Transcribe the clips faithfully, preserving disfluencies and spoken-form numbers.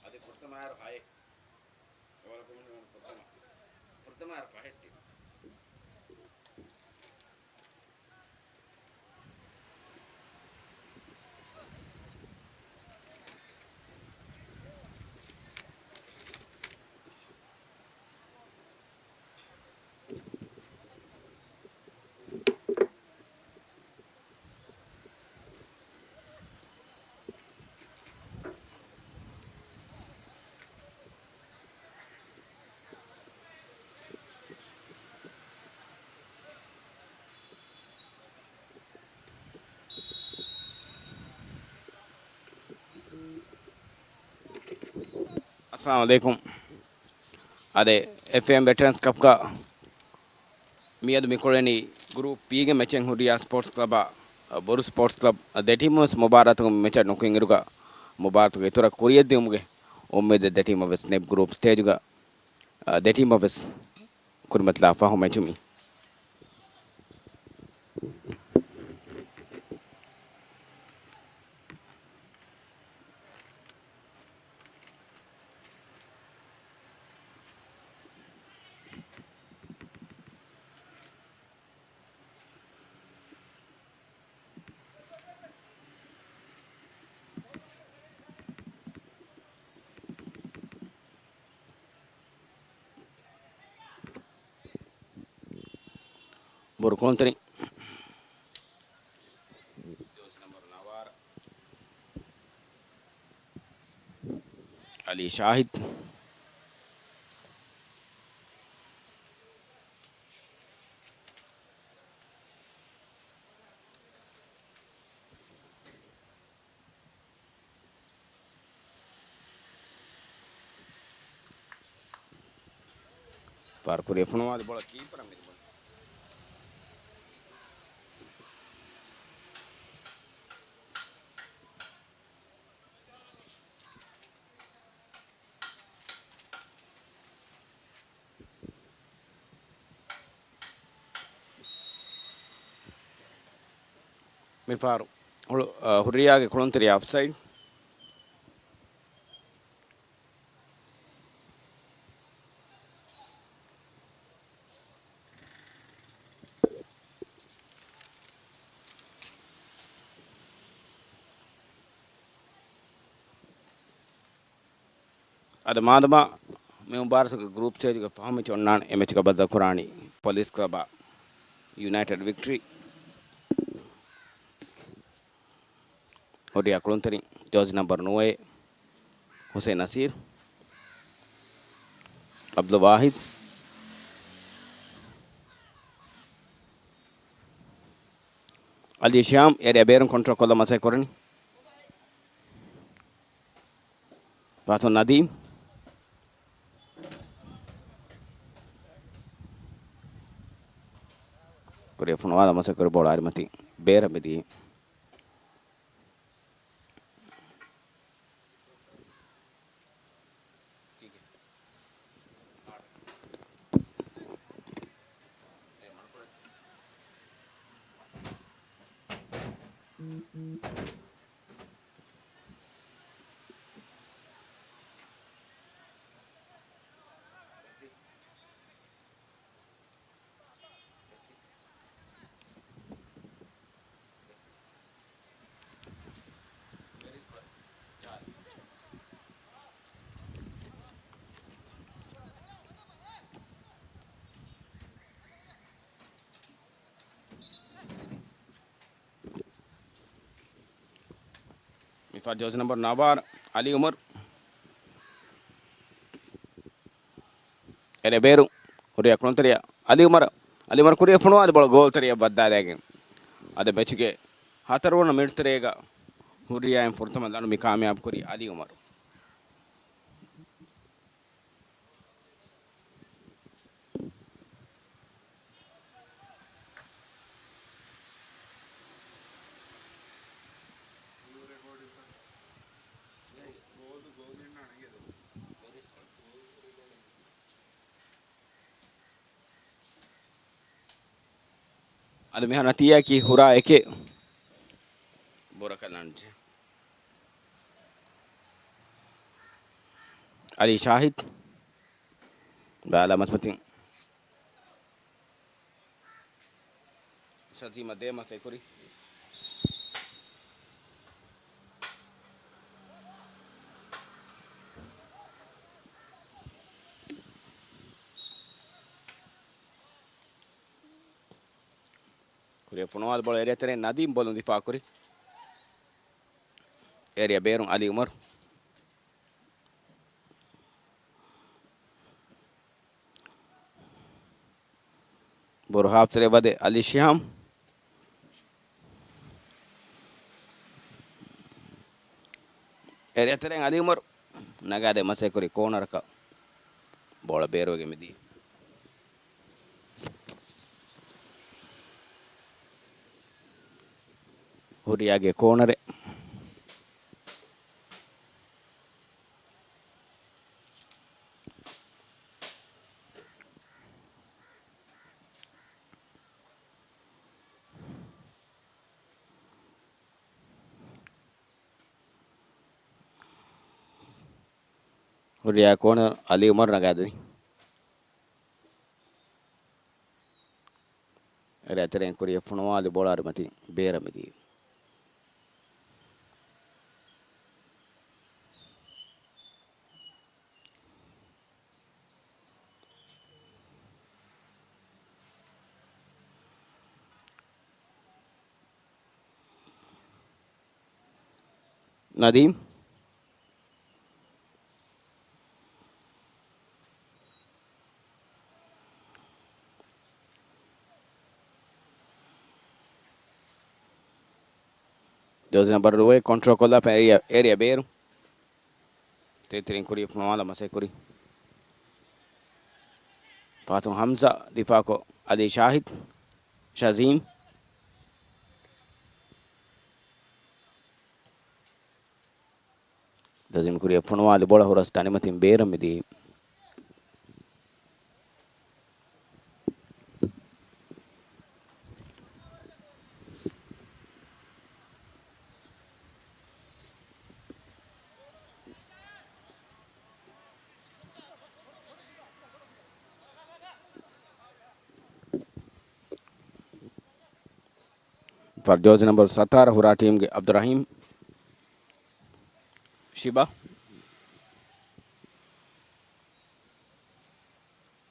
އަދި ފުރަތަމަ އަހަރު ހައެއް. އެވަރަކު މި ފުރަތަމަ، ފުރަތަމަ އަހަރު ފަހެއްޓި. އައްސަލާމު ޢަލައިކުމް. އާދެ، އެފްއޭއެމް ވެޓަރަންސް ކަޕްގަ މިއަދު މިކުޅެނީ ގްރޫޕް ބީގެ މެޗެއް ހުރިޔާ ސްޕޯޓްސް ކްލަބާ، ބޮރު ސްޕޯޓްސް ކްލަބް ދެޓީމު ވެސް މުބާރާތުގެ މެޗަށް ނުކުތް އިރުގަ މުބާރާތުގެ އިތުރަށް ކުރިޔަށް ދިއުމުގެ އުއްމީދެއް ދެޓީމަށް ވެސް ނެބް ގްރޫޕް ސްޓޭޖުގަ، އާ، ދެޓީމަށް ވެސް ކުރިމަތިލާ ފަހު މެޗު މީ. ބޮރު ކުޅުންތެރިން. ޖާސި ނަމްބަރު ނަވާރަ. އަލީ ޝާހިދް. ފާރު ކުރިއަށް ފޮނުވާލި ބޯޅަ ކީޕަރަށް މިދި ބޮލުން. މިފަހަރު ހުޅު-، އަ، ހުރިޔާގެ ކުޅުންތެރިޔާ އޮފްސައިޑް. އަދި މާދަމާ މި މުބާރާތުގެ ގްރޫޕް ސްޓޭޖުގެ ފަހު މެޗް އޮންނާނެ، އެ މެޗުގަ ބައްދަލުކުރާނީ ޕޮލިސް ކްލަބާ ޔުނައިޓެޑް ވިކްޓަރީ. ހުރިޔާ ކުޅުންތެރިން ޖާސި ނަމްބަރު ނުވައެއް، ހުސެން ނަސީރު، އަބްދުލް ވާހިދު، އަލީ ޝިޔާމް އޭރިއާ ބޭރުން ކޮންޓްރޯލް ކޮށްލަން މަސައްކަތް ކުރަނީ. ފާތުން ނަދީމް. ކުރިއަށް ފޮނުވާލަން މަސައްކަތް ކުރި ބޯޅަ އަރިމަތި ބޭރަށް މިދިޔަ. މިފަހަރު ޖާސި ނަމްބަރު ނަވާރަ އަލީ އުމަރު. އެރޭ ބޭރު ހުރިޔާ ކުޅުންތެރިޔާ އަލީ އުމަރު. އަލީ އުމަރު ކުރިއަށް ފޮނުވާލި ބޯޅަ ގޯލް ތެރެއަށް ވައްދާލައިގެން. އަދި މެޗުގެ ހަތަރުވަނަ މިނިޓް ތެރޭގަ ހުރިޔާއިން ފުރަތަމަ ލަނޑު މި ކާމިޔާބު ކުރީ އަލީ އުމަރު. އަދި މިހާރު ނަތީޖާއަކީ ހުރާ އެކެއް. ބުރަކަށް ލަނޑު. އަލީ ޝާހިދް ބާލާ މަސްމަތިން ޝަޒީމަށް ދޭ މަސައްކަތް ކުރި. ކުރިއަށް ފޮނުވާލި ބޯޅަ އޭރިއާ ތެރެއިން ނަދީމް ބޯލުން ދިފާ ކުރި. އޭރިއާ ބޭރުން އަލީ އުމަރު. ބޯޅަ ހާފްތެރޭ ވަދެ އަލީ ޝިހާމް. އޭރިއާ ތެރެއިން އަލީ އުމަރު ނަގާދޭ މަސައްކަތް ކުރި ކޯނަރަކަށް ބޯޅަ ބޭރުވެގެން މިދީ. ހުރިއާގެ ކޯނަރެއް. ހުރިއާ ކޯނަރު އަލީ އުމަރު ނަގާދެނީ. އޭރިއާ ތެރެއިން ކުރިއަށް ފޮނުވާލި ބޯޅަ އަރިމަތިން ބޭރަށް މިދީ. ނަދީމް. ޖާޒީ ނަމްބަރު ރުއެ ކޮންޓްރޯލް ކޮށްލާފަ އޭރިއާ، އޭރިއާ ބޭރު. ތިރިތިރިން ކުރިއަށް ފޮނުވާލަން މަސައްކަތް ކުރި. ފާތުމް ހަމްޒާ ދިފާކޮށް އަލީ ޝާހިދް، ޝަޒީމް. ޝަޒީމް ކުރިއަށް ފޮނުވާލި ބޯޅަ ހުރަސް ތަނިމަތިން ބޭރަށް މިދީ. ފަރު ޖާޒީ ނަމްބަރު ސަތާރަ ހުރާ ޓީމްގެ އަބްދުއްރަހީމް ޝިބާ.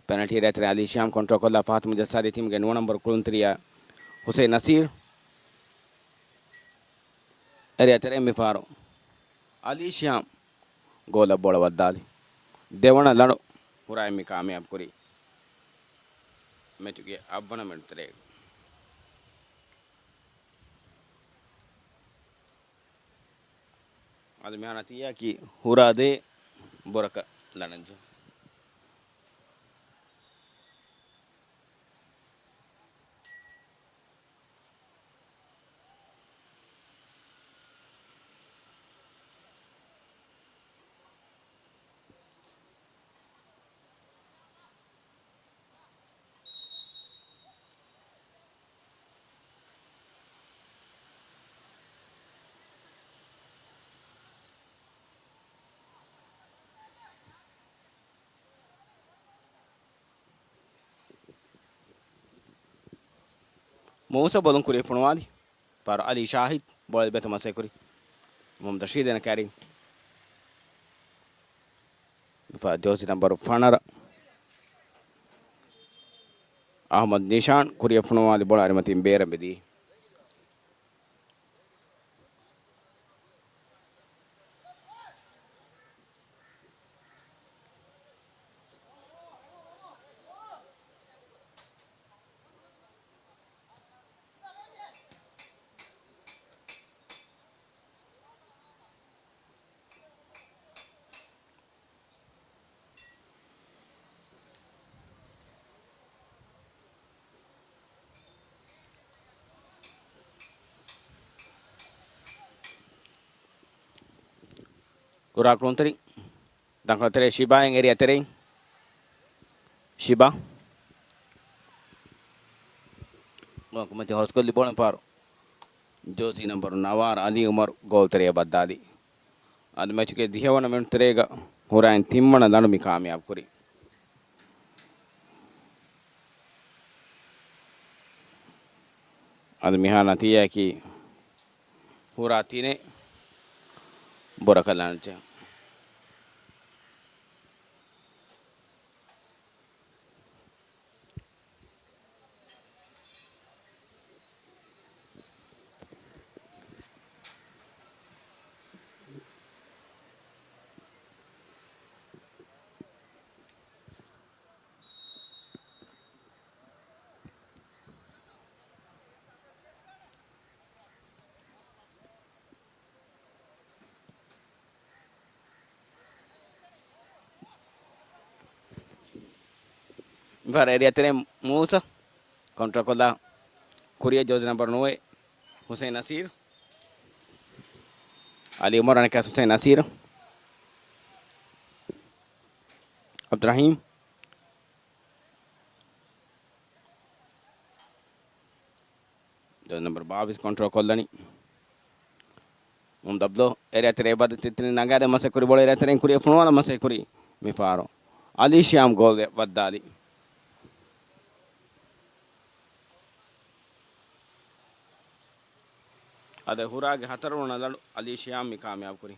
ޕެނަލްޓީ އެރިއާ ތެރެއިން އަލީ ޝިހާމް ކޮންޓްރޯލް ކޮށްލާ ފަހަތު މުޖައްސާދީ ޓީމްގެ ނުވަ ނަމްބަރު ކުޅުންތެރިޔާ ހުސެއިން ނަސީރު. އެރިއާ ތެރެއިން މިފަހަރު އަލީ ޝިހާމް ގޯލަށް ބޯޅަ ވައްދާލި. ދެވަނަ ލަނޑު ހުރާ އެންމެ ކާމިޔާބު ކުރީ މެޗުގެ އަށްވަނަ މިނެޓު ތެރޭގަ. އަދި މިހާރު ނަތީޖާއަކީ ހުރާ ދޭ ބުރަކަށް ލަނޑު. މޫސަ ބޯލުން ކުރިއަށް ފޮނުވާލި. ފާރު އަލީ ޝާހިދް ބޯޅަ ބެތުމަށް ސައި ކުރި. މުހައްމަދު ރަޝީދު އޭނަ ކެރި. މިފަހަރު ޖާޒީ ނަމްބަރު ފަނަރަ އަހްމަދު ނިޝާން ކުރިއަށް ފޮނުވާލި ބޯޅަ އަރިމަތިން ބޭރަށް މިދީ. ކުރާ ކުޅުންތެރި. ދަންކޮޅު ތެރޭ ޝިބާއިން އެރިއާ ތެރެއިން. ޝިބާ. ކުމެތި ހޯސްކޮށްލި ބޯޅަ ފާރު. ޖޯސީ ނަމްބަރު ނަވާރަ އަލީ އުމަރު ގޯލް ތެރެއަށް ވައްދާލި. އަދި މެޗުގެ ދިހަވަނަ މިނުޓު ތެރޭގަ ހުރާއިން ތިންވަނަ ލަނޑު މި ކާމިޔާބު ކުރީ. އަދި މިހާ ނަތީޖާއަކީ ހުރާ ތިނެއް، ބުރަކަ ލަނޑެއް. މިފަހަރު އޭރިއާ ތެރެއިން މޫސަ ކޮންޓްރޯލް ކޮށްލާ ކުރިއަށް ޖޯސީ ނަމްބަރު ނުވައެއް ހުސެން ނަސީރު. އަލީ އުމަރު އަނެއްކާ ހުސެން ނަސީރު. އަބްދުއްރަހީމް. ޖޯސީ ނަމްބަރު ބާވީސް ކޮންޓްރޯލް ކޮށްލަނީ. އުން ދަބްލޯ އޭރިއާ ތެރޭ ބަދަ ތިތިނި ނަގާދެ މަސައްކަތް ކުރި ބޯޅަ އޭރިއާ ތެރެއިން ކުރިއަށް ފޮނުވާލަން މަސައްކަތް ކުރި މި ފާރު. އަލީ ޝިޔާމް ގޯލް ވައްދާލި. އަދި ހުރާގެ ހަތަރުވަނަ ލަނޑު އަލީ ޝިޔާމް މި ކާމިޔާބު ކުރި.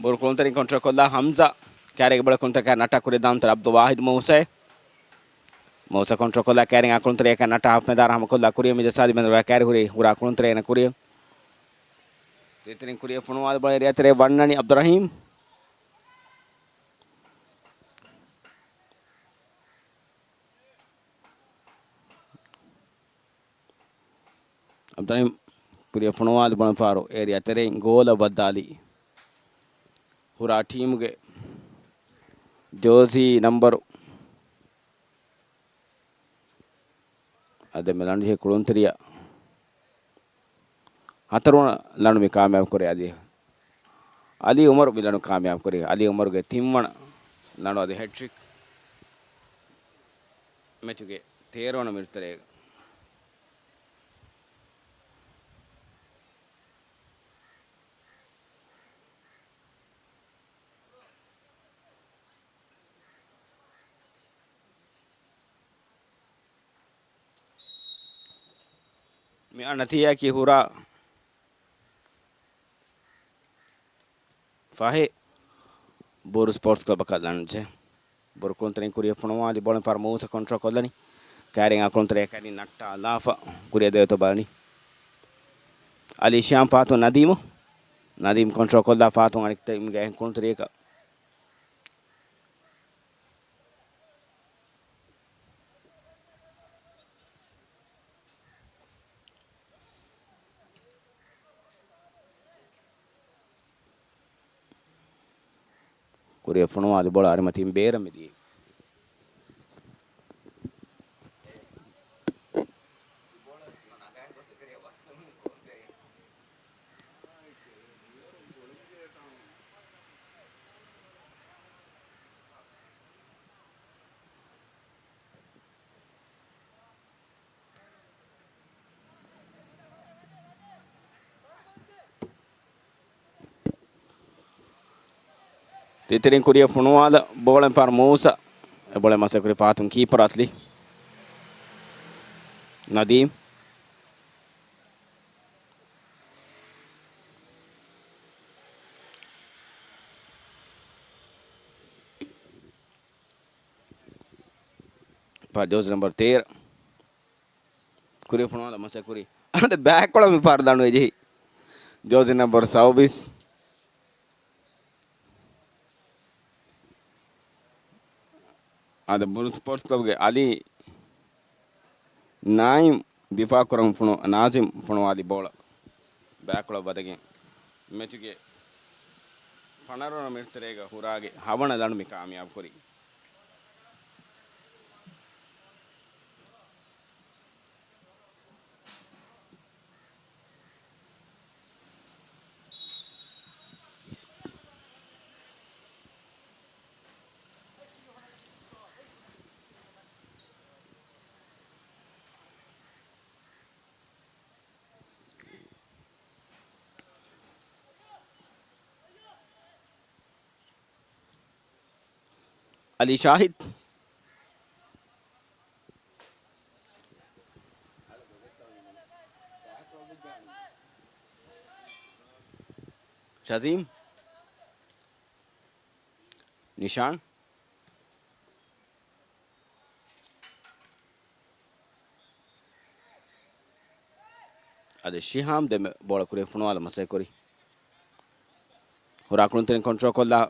ބޯޅަ ކުޅުންތެރިން ކޮންޓްރޯލް ކޮށްލާ ހަމްޒާ. ކާރީގެ ބޯޅަ ކުޅުންތެރިކަށް ނައްޓާ ކުރި ދާންތަރ އަބްދުލް ވާހިދު މޫސައެ. މޫސަ ކޮންޓްރޯލް ކޮށްލާ ކާރިން އަކުޅުންތެރިޔަކަށް ނައްޓާ ހަފް މެދާރަށް ހަމަކޮށްލާ ކުރިއަށް މިދަސް އަދި މެދުގަ ކާރި ހުރީ ހުރާ ކުޅުންތެރިޔާ ކުރިއަށް. ތިތިރިން ކުރިއަށް ފޮނުވާލި ބޯޅަ އޭރިއާ ތެރޭ ވަންނަނީ އަބްދުއްރަހީމް. އަބްދުއްރަހީމް ކުރިއަށް ފޮނުވާލި ބޯޅަ ފާރު އޭރިއާ ތެރެއިން ގޯލަށް ވައްދާލި. ހުރާ ޓީމުގެ ޖޯސީ ނަމްބަރު އަދި މި ލަނޑު ޖެހި ކުޅުންތެރިޔާ ހަތަރުވަނަ ލަނޑު މި ކާމިޔާބު ކުރޭ އަދި އަލީ އުމަރު މި ލަނޑު ކާމިޔާބު ކުރީ. އަލީ އުމަރުގެ ތިންވަނަ ލަނޑު އަދި ހެޓްރިކް. މެޗުގެ ތޭރަވަނަ މިނިޓު ތެރޭގަ. މި އަންނަ ތިޔަކީ ހުރާ ފަހެ ބޯރު ސްޕޯޓްސް ކްލަބަކަށް ލަނޑު ޖެހޭ. ބޯރު ކުޅުންތެރިން ކުރިއަށް ފޮނުވާލި ބޯޅަ ފާރު މޫސަ ކޮންޓްރޯލް ކޮށްލަނީ. ކާރިން އަކުޅުންތެރިޔަކަށް ނައްޓާލާފަ ކުރިއަށް ދެވޭތޯ ބަލަނީ. އަލީ ޝިޔާމް ފާތުން ނަދީމު. ނަދީމް ކޮންޓްރޯލް ކޮށްލާ ފާތުން އަނެއް ޓީމުގެ އެހެން ކުޅުންތެރިޔަކަށް. ކުރިއަށް ފޮނުވާލި ބޯޅަ އަރިމަތިން ބޭރަށް މިދިޔައީ. ތިތިރިން ކުރިއަށް ފޮނުވާލާ ބޯޅަ ފާރު މޫސަ. އެ ބޯޅަ މަސައްކަތް ކުރި ފާތުން ކީޕަރ އަތްލި ނަދީމް. ފާ ޖޯސީ ނަމްބަރު ތޭރަ. ކުރިއަށް ފޮނުވާލާ މަސައްކަތް ކުރީ. އަދި ބޭކޮޅަށް މި ފާރު ލަނޑު ޖެހި. ޖޯސީ ނަމްބަރު ސައުވީސް. އާދެ، ބުރޫ ސްޕޯޓްސް ކްލަބުގެ އަލީ ނާއިމް ދިފާއުކުރަން ފޮނު-، ނާޒިމް ފޮނުވާލި ބޯޅަ ބައިކުޅަށް ވަދެގެން މެޗުގެ ފަނަރަ ވަނަ މިނެޓް ތެރޭގަ ހުރާގެ ހަވަނަ ލަނޑު މި ކާމިޔާބު ކުރީ. އަލީ ޝާހިދް. ޝަޒީމް. ނިޝާން. އަދި ޝިހާމް ދެމެ ބޯޅަ ކުރިއަށް ފޮނުވާލަން މަސައްކަތްކުރި. ހުރާ ކުޅުންތެރިން ކޮންޓްރޯލް ކޮށްލާ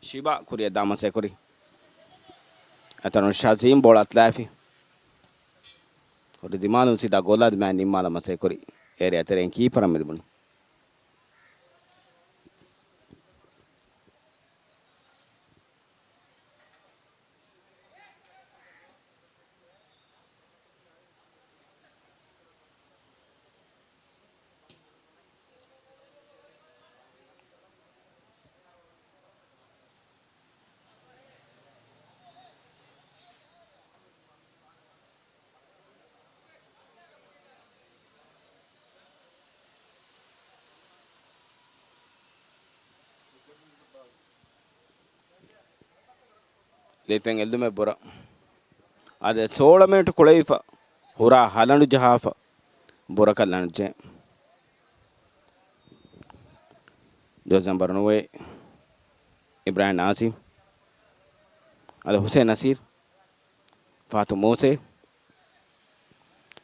ޝިބާ ކުރިއަށް ދާ މަސައްކަތްކުރި. އެތަނުން ޝަޒީމް ބޯޅަ އަތުލައިފި. ހުރި ދިމާލުން ސީދާ ގޯލާ ދިމާއަށް ނިންމާލަން މަސައްކަތްކުރި. އޭރިއާ ތެރެއިން ކީޕަރަށް މި ލިބުނީ. ލިފެން އެއްލުމެއް ބުރަ. އާދެ، ސޯޅަ މިނެޓު ކުޅެވިފަ ހުރާ ހަލަނޑު ޖަހާފަ ބުރަކަށް ލަނޑުޖެ. ޖޯސް ނަމްބަރު ނުވައެއް، އިބްރާހިމް ނާޒިމް. އަދި ހުސެން ނަސީރް. ފާތު މޫސޭ.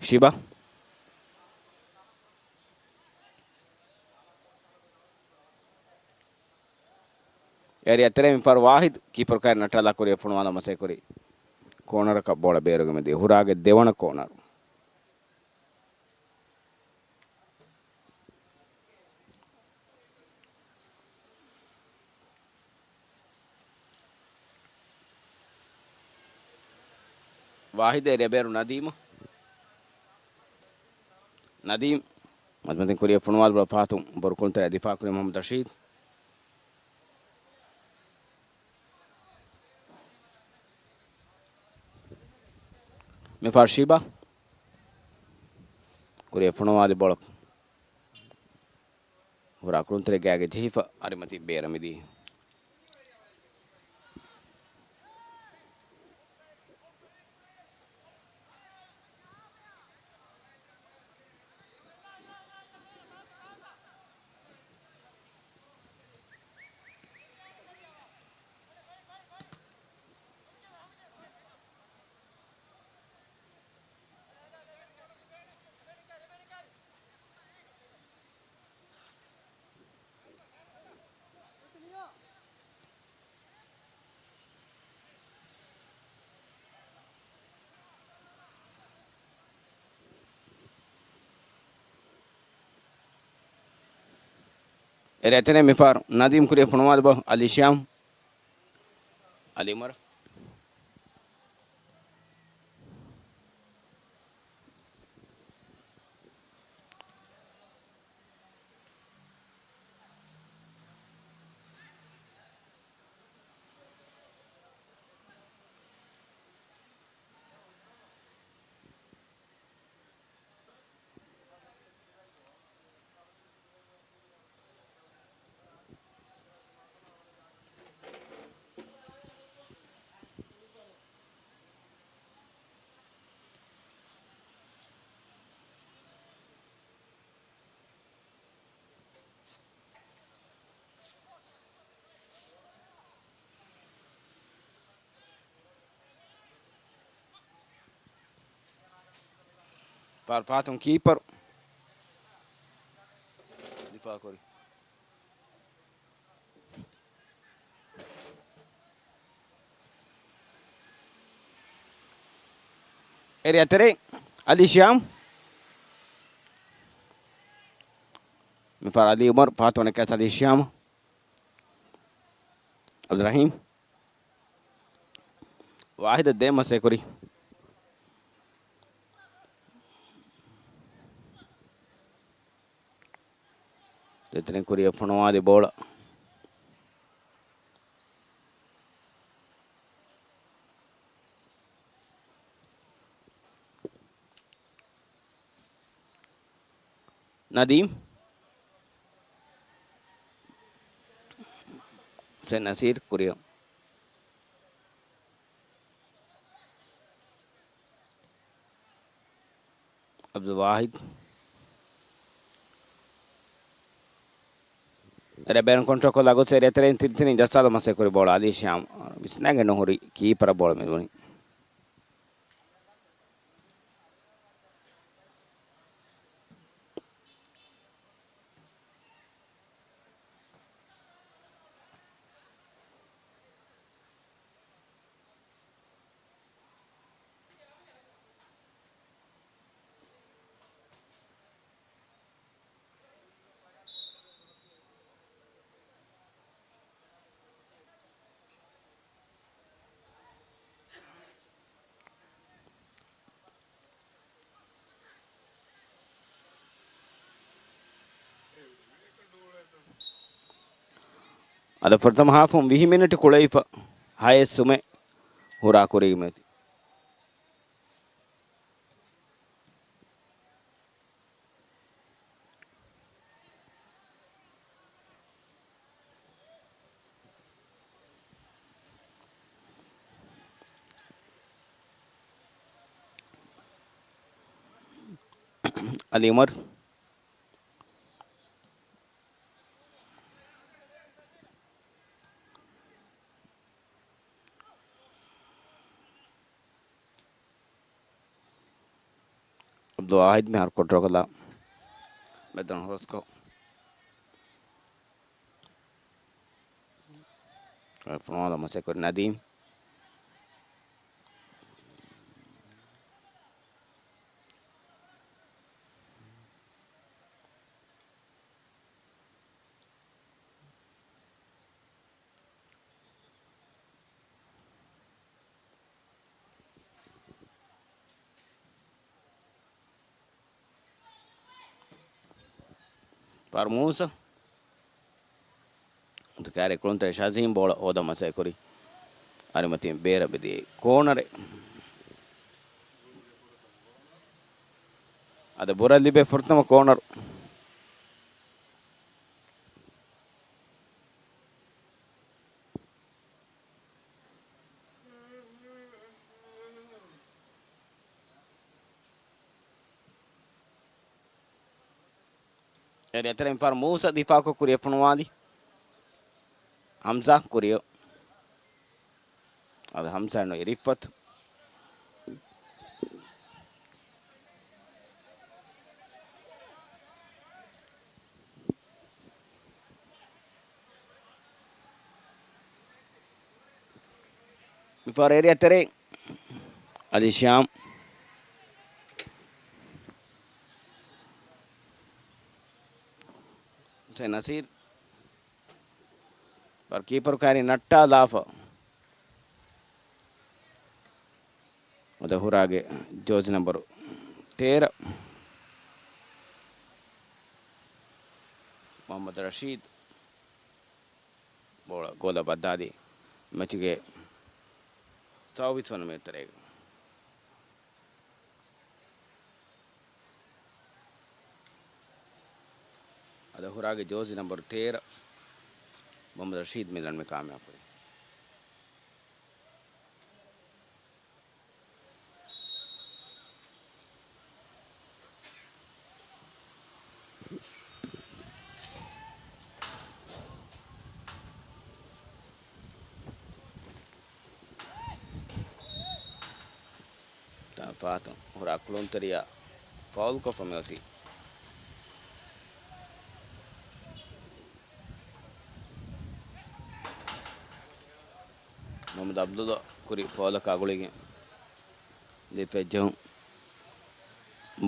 ޝިބާ. އޭރިއާ ތެރޭ މިފަހަރު ވާހިދު ކީޕަރު ކައިރި ނައްޓާލާ ކުރިއަށް ފޮނުވާލަން މަސައްކަތްކުރި. ކޯނަރަކަށް ބޯޅަ ބޭރުގެ މެދު ހުރާގެ ދެވަނަ ކޯނަރު. ވާހިދު އޭރިއާ ބޭރު ނަދީމު. ނަދީމް މަތިމަތިން ކުރިއަށް ފޮނުވާލި ބޯޅަ ފަހަތުން ބުރޫ ކުޅުންތެރިއަށް ދިފާއުކުރި މުހައްމަދު ރަޝީދު. މިފަހަރު ޝިބާ. ކުރިއަށް ފޮނުވާލި ބޯޅަ ހުރާ ކުޅުންތެރި ގާގަ ޖެހިފަ އަރިމަތި ބޭރަށް މިދީ. އެރޭ ތެރޭ މިފަހަރު ނަދީމް ކުރިއަށް ފޮނުވާލި ބޯ އަލީ ޝިޔާމް. އަލީ އުމަރު. ފާ-، ފާތުން ކީޕަރު ދިފާއުކުރި. އެރި އަތެރެ އަލީ ޝިޔާމް. މިފަހަރު އަލީ އުމަރު، ފަހަތުވަނަ ކެޗް އަލީ ޝިޔާމް. އަބްދުއްރަހީމް. ވާހިދަށް ދޭން މަސައްކަތް ކުރި. ދެތިނެއް ކުރިއަށް ފޮނުވާލި ބޯޅަ. ނަދީމް. ސެ ނަސީރް ކުރިއަށް. އަބްދުލް ވާހިދް. އެރެ ބޭރުން ކޮންޓްރޯލް ކޮށްލާ ގޮސް އެރި އެތެރެއިން ތިރިތިނިން ޖައްސާލަން މަސައްކަތް ކުރި ބޯޅަ އަލީ ޝިޔާމް. ވިސްނާގެން ނުހުރި ކީޕަރަށް ބޯޅަ މިދުވަނީ. އަދި ފުރަތަމަ ހާފުން ވިހި މިނެޓް ކުޅެވިފަ، ހައެއް ސުމެއް ހުރާ ކުރީގަ މިއޮތީ. އަލީ އުމަރު. އަބްދުލް ވާހިދް މިހާރު ކޮންޓްރޯލް ކޮށްލާ މެދުން ހުރަސްކޮށް. ފޮނުވާލަން މަސައްކަތް ކުރި ނަދީމް. ފަރުމޫސަ. ކާރި ކުޅުންތެރި ޝަޒީމް ބޯޅަ ހޯދަން މަސައްކަތް ކުރި. އަރިމަތިން ބޭރަށް ބެދިޔައީ ކޯނަރެއް. އަދި ބުރަށް ލިބޭ ފުރަތަމަ ކޯނަރު. އެރި އެތެރެއިން ފަރުމޫސަ ދިފާކޮށް ކުރިއަށް ފޮނުވާލި. ހަމްޒާ ކުރިއަށް. އަދި ހަމްޒާ ނުވި ރިފްއަތު. މިފަހަރު އެރިއަށް ތެރެއިން އަލީ ޝިޔާމް. ހުސެން ނަސީރް. ކީޕަރު ކާރި ނައްޓާލާފަ. އަދި ހުރާގެ ޖާޒީ ނަންބަރު ތޭރަ މުޙައްމަދު ރަޝީދު ބޯޅަ ގޯލަށް ވައްދާލީ މެޗުގެ ސައުވީސް ވަނަ މިނެޓް ތެރޭގަ. އަދި ހުރާގެ ޖާޒީ ނަންބަރު ތޭރަ މުޙައްމަދު ރަޝީދު މި ލަނޑު ކާމިޔާބު ކުރީ. ފަހަތުން ހުރާ ކުޅުންތެރިޔާ ފައުލްކޮށްފަ މިއޮތީ. މުޙައްމަދު އަބްދުﷲ ކުރި ފައުލަކާ ގުޅިގެން ލިބިފައި ޖެހުން.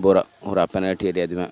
ބުރަ ހުރާ ޕެނަލްޓީއެއް ދިމަ.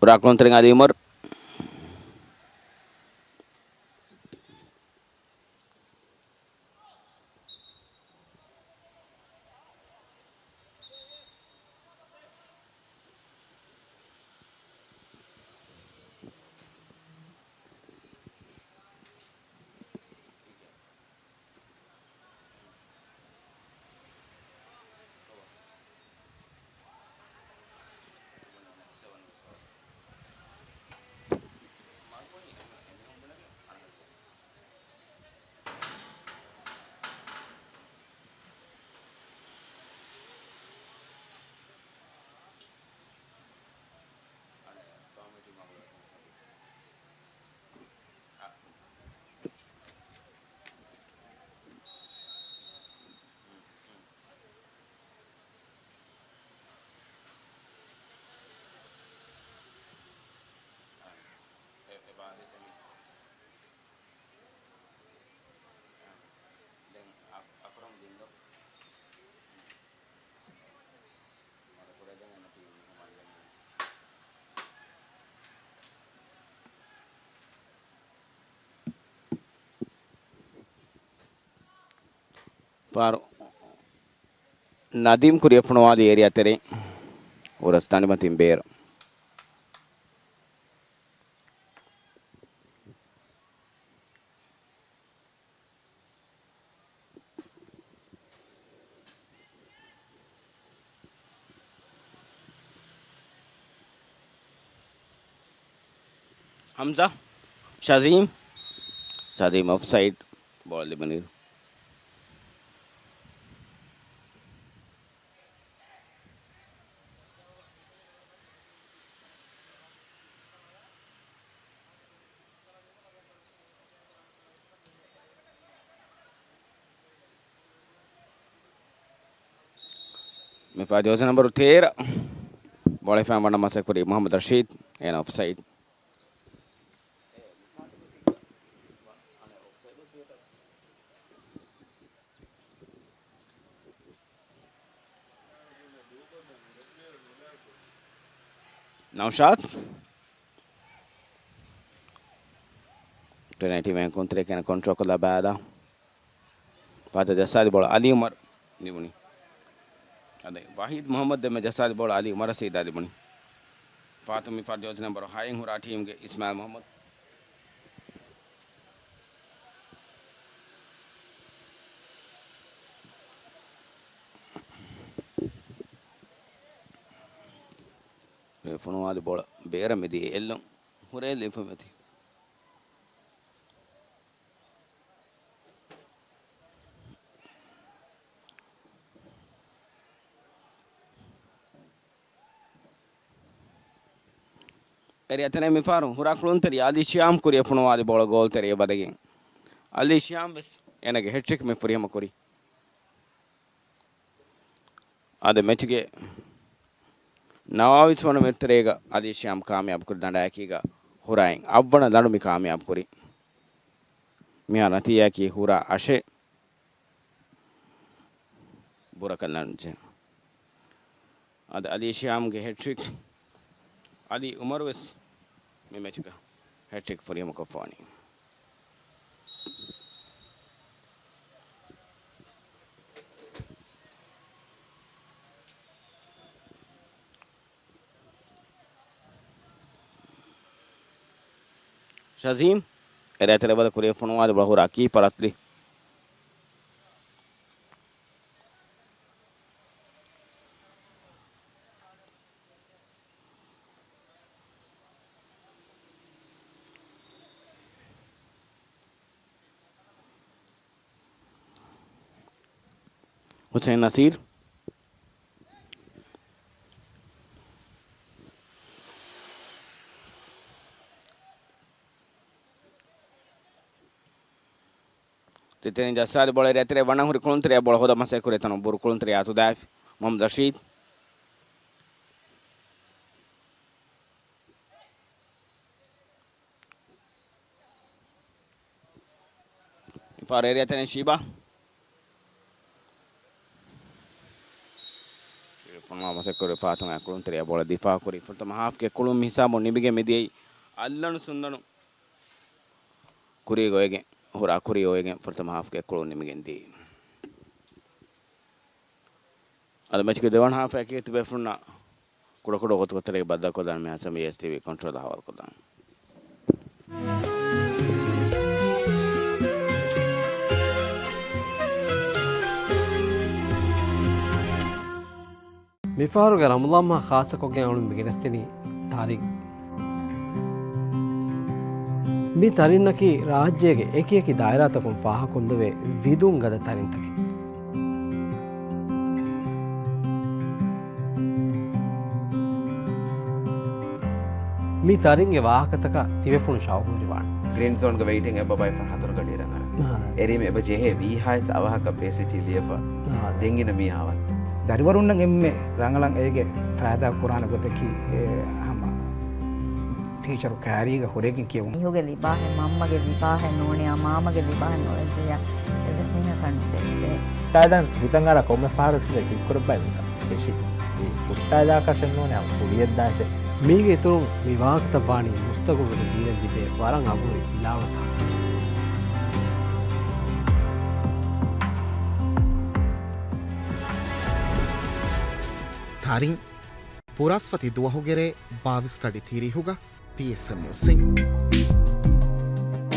ހުރާ ކުޅުންތެރިން އަލީ އުމަރު. ދެން އަ-، އަކުރަމް ދިންދޮ. މަދަކުރެދެން އެން ޓީމް މިހުމަން ދެން. ފާރު ނަދީމް ކުރިއަށް ފޮނުވާލީ އޭރިއާ ތެރެއިން. ހުރަސް ތަނިމަތިން ބޭރު. ހަމްޒާ، ޝަޒީމް، ޝަޒީމް އޮފްސައިޑް، ބޯޅަ ލިބުނީ. މި ފަހަރު ޖާސީ ނަންބަރު ތޭރަ ބޯޅަ ހިފާ ވަންނަ މަސައްކަތް ކުރީ މުހައްމަދު ރަޝީދު، އޭނަ އޮފްސައިޑް. ނައުޝާދު. ޕެނަލްޓީ މެން ކުންތެރިޔަކަށް ކޮންޓްރޯލް ކޮށްލާ ބަލާ. ފާތު ޖައްސާލި ބޯޅަ އަލީ އުމަރު ލިބުނީ. އަދި ވަހީދު މުހައްމަދު ދެންމެ ޖައްސާލި ބޯޅަ އަލީ އުމަރަށް ސީދާ ލިބުނީ. ފާތު މި ފަހަރު ޖާސީ ނަންބަރު ހައެއް ހުރާ ޓީމްގެ އިސްމާއިލް މުހައްމަދު. ފޮނުވާލި ބޯޅަ ބޭރަށް މިދިޔަ އެއްލުން ހުރޭ ލިބުމެތި. އެރިއާ ތެރެއިން މިފަހަރު ހުރާ ކުޅުންތެރި އަލީ ޝިޔާމް ކުރިއަށް ފޮނުވާލި ބޯޅަ ގޯލް ތެރެއަށް ވަދެގެން. އަލީ ޝިޔާމް ވެސް އޭނަގެ ހެޓްރިކް މި ފުރިހަމަ ކުރީ. އަދި މެޗުގެ ނަވާވީސް ވަނަ މިނިޓް ތެރޭގަ އަލީ ޝިޔާމް ކާމިޔާބު ކުރި ދަނޑާއެކީގަ ހުރާއިން އަށްވަނަ ދަނޑު މި ކާމިޔާބު ކުރީ. މިހާ ނަތީޖާއަކީ ހުރާ އަށެއް ބުރަކަށް ލަނޑުޖެހޭ. އަދި އަލީ ޝިޔާމްގެ ހެޓްރިކް، އަލީ އުމަރު ވެސް މި މެޗުގަ ހެޓްރިކް ފުރިހަމަ ކޮށްފަވަނީ. ޝަޒީމް، އެރޭ ތެރެ ބަލަ ކުރިއަށް ފޮނުވާލި ބަހުރާ ކީޕަރ އަތްލި. ހުސެން ނަސީރު. ތިތެރެން ޖައްސާލި ބޯޅަ އެރޭ ތެރެ ވަނަން ހުރި ކުޅުންތެރެއަށް ބޯޅަ ހޯދަ މަސައްކަތް ކުރޭ ތަނު ބުރު ކުޅުންތެރެއާ ތުދާފި މުހައްމަދު ރަޝީދު. މިފަހަރު އެރޭ ތެރެން ޝީބާ. ފޮނުވާ މަސައްކަތް ކުރި ފާތުން ކުޅުންތެރެއަށް ބޯޅަ ދިފާ ކުރި ފުރަތަމަ ހާފްގެ ކުޅުން މި ހިސާބުން ނިމިގެން މިދިޔައީ އަލްލަނޑު ސުންދަނު ކުރީގަ އޮވެގެން، ހުރާ ކުރީ އޮވެގެން ފުރަތަމަ ހާފްގެ ކުޅުން ނިމިގެން ދިޔައީ. އަދި މެޗުގެ ދެވަނަ ހާފަށް އެކީ ތިބޭފުޅުންނަށް ކުޑަކުޑަ ގޮތުގެ ތެރޭގަ ބައްދަލުކޮށްދާނެ މި ހަސަމި އެސްޓީވީ ކޮންޓްރޯލް ހަވާލުކޮށްދާނެ. މިފަހަރުގެ ރަމަޟާން މަހަށް ޚާއްޞަކޮށްގެން އަޅުން މިގެނެސްދިނީ ތަރިން. މި ތަރިންނަކީ ރާއްޖޭގެ އެކިއެކި ދާއިރާތަކުން ފާހަކޮށްލެވޭ ވިދުން ގަދަ ތަރިންތަކެއް. މި ތަރިންގެ ވާހަކަތަކަށް ތިބޭފުޅުން ޝައުޤުވެރިވާނެ. ގްރީން ޒޯންގެ ވެއިޓިން އެބަ ބައި ފަހަތުރު ގަޑި ރަނގަޅަށް. އާ. އެރީމް އެބަ ޖެހޭ ވީހާވެސް އަވަހަކަށް ޕޭސިޓީ ލިޔެފަ. އާ. ދެން ގިނަ މީހާ އަވަހަށް. ދަރިވަރުންނަށް އެންމެ ރަނގަޅަށް އޭގެ ފައިދާ ކުރާނެ ގޮތަކީ އެ ހަމަ ޓީޗަރު ކާރީގަ ހުރެގެން ކިޔެވުން. މީހުގެ ލިބާހެއް، މަންމަގެ ލިބާހެއް ނޫނިއްޔާ، މާމަގެ ލިބާހެއް ނުވެއްޖެއްޔާ، އެއްވެސް މީހަކަށް ނުދެއްޖެ. ހުއްޓާލަން ހިތަށް އަރާ ކޮންމެ ފަހަރަކު ސިލެ ކިކްކުރައްވައި މިކަން ފެށި. މި ހުއްޓާލާކަށެއް ނޫނޭ ހަމަ ކުރިޔަށްދާނެ. މީގެ އިތުރުން މި ވާހަކަތައް ވާނީ މުސްތަގުބަލުގަ ދީލަން ލިބޭ ވަރަށް އަގުހުރި ފިލާވަޅަކަށް. ތަރިން. ފުރަސްފަތި ދުވަހުގެ ރޭ ބާވީސް ގަޑި ތިރީހުގަ ޕީއެސްއެމް ނިއުސްއިން.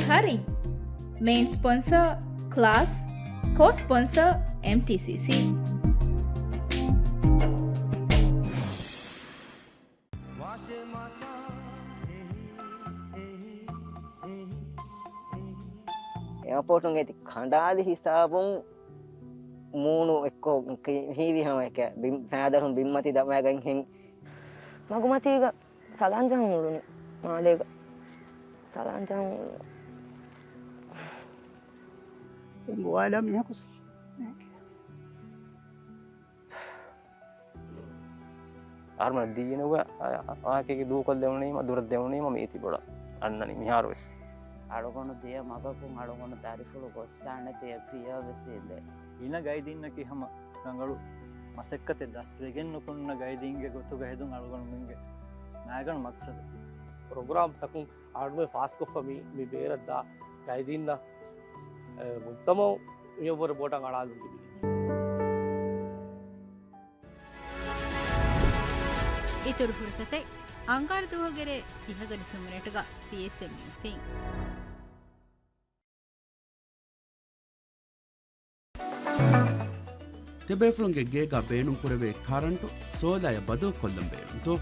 ތަރިން. މެއިން ސްޕޮންސަރ ކްލާސް، ކޯ ސްޕޮންސަރ އެމްޓީސީސީ. އެއާޕޯޓުން އޭތި ކަނޑާލި ހިސާބުން މޫނު އެއްކޮށް ހީވި ހަމައެކަ، ބިން، ފައިދަރުން ބިންމަތި ދަމައިގަންހެން. މަގުމަތީގަ ސަލާން ޖަހަން އުޅުނީ. މާލޭގަ ސަލާން ޖަހަން އުޅުނީ. ގޮވާލާ މީހަކު އަހަރުމެން ދީނުގަ އާކީ ދޫކޮށްލެވުނީމަ، ދުރަށް ދެވުނީމަ މީތި ބޮޑަށް އަންނަނީ މިހާރުވެސް. އަޅުގަނޑު ދިޔަ މަގަކުން އަޅުގަނޑު ދަރިފުޅު ގޮއްސާނެތޭ ފިޔަވެސް އިނދެ. ގިނަ ގައިދީންނަކީ ހަމަ ރަނގަޅު މަސައްކަތެއް ދަސްވެގެން ނުކުންނަ ގައިދީންގެ ގޮތުގަ ހެދުން އަޅުގަނޑުމެންގެ މައިގަނޑު މަގްސަދަކީ. ޕްރޮގްރާމް ތަކުން އަޅުގަނޑުމެން ފާސްކޮށްފަ މި، މި ބޭރަށްދާ ގައިދީންނަށް، އެ، މުޖްތަމަޢު މިއަށްވުރެ ބޮޑަށް އަޅާލުން ލިބިގެން. އިތުރު ފުރުސަތެއް އަންގާރަ ދުވަހުގެ ރޭ ތިހަ ގަޑި ސުންވަރަށްޓަކަ ޕީއެސްއެމް ނިއުސްއިން. ތިބޭފުޅުންގެ ގޭގަ ބޭނުންކުރެވޭ ކަރަންޓު ސޯލާޔަށް ބަދަލުކޮށްލަން ބޭނުންތޯ؟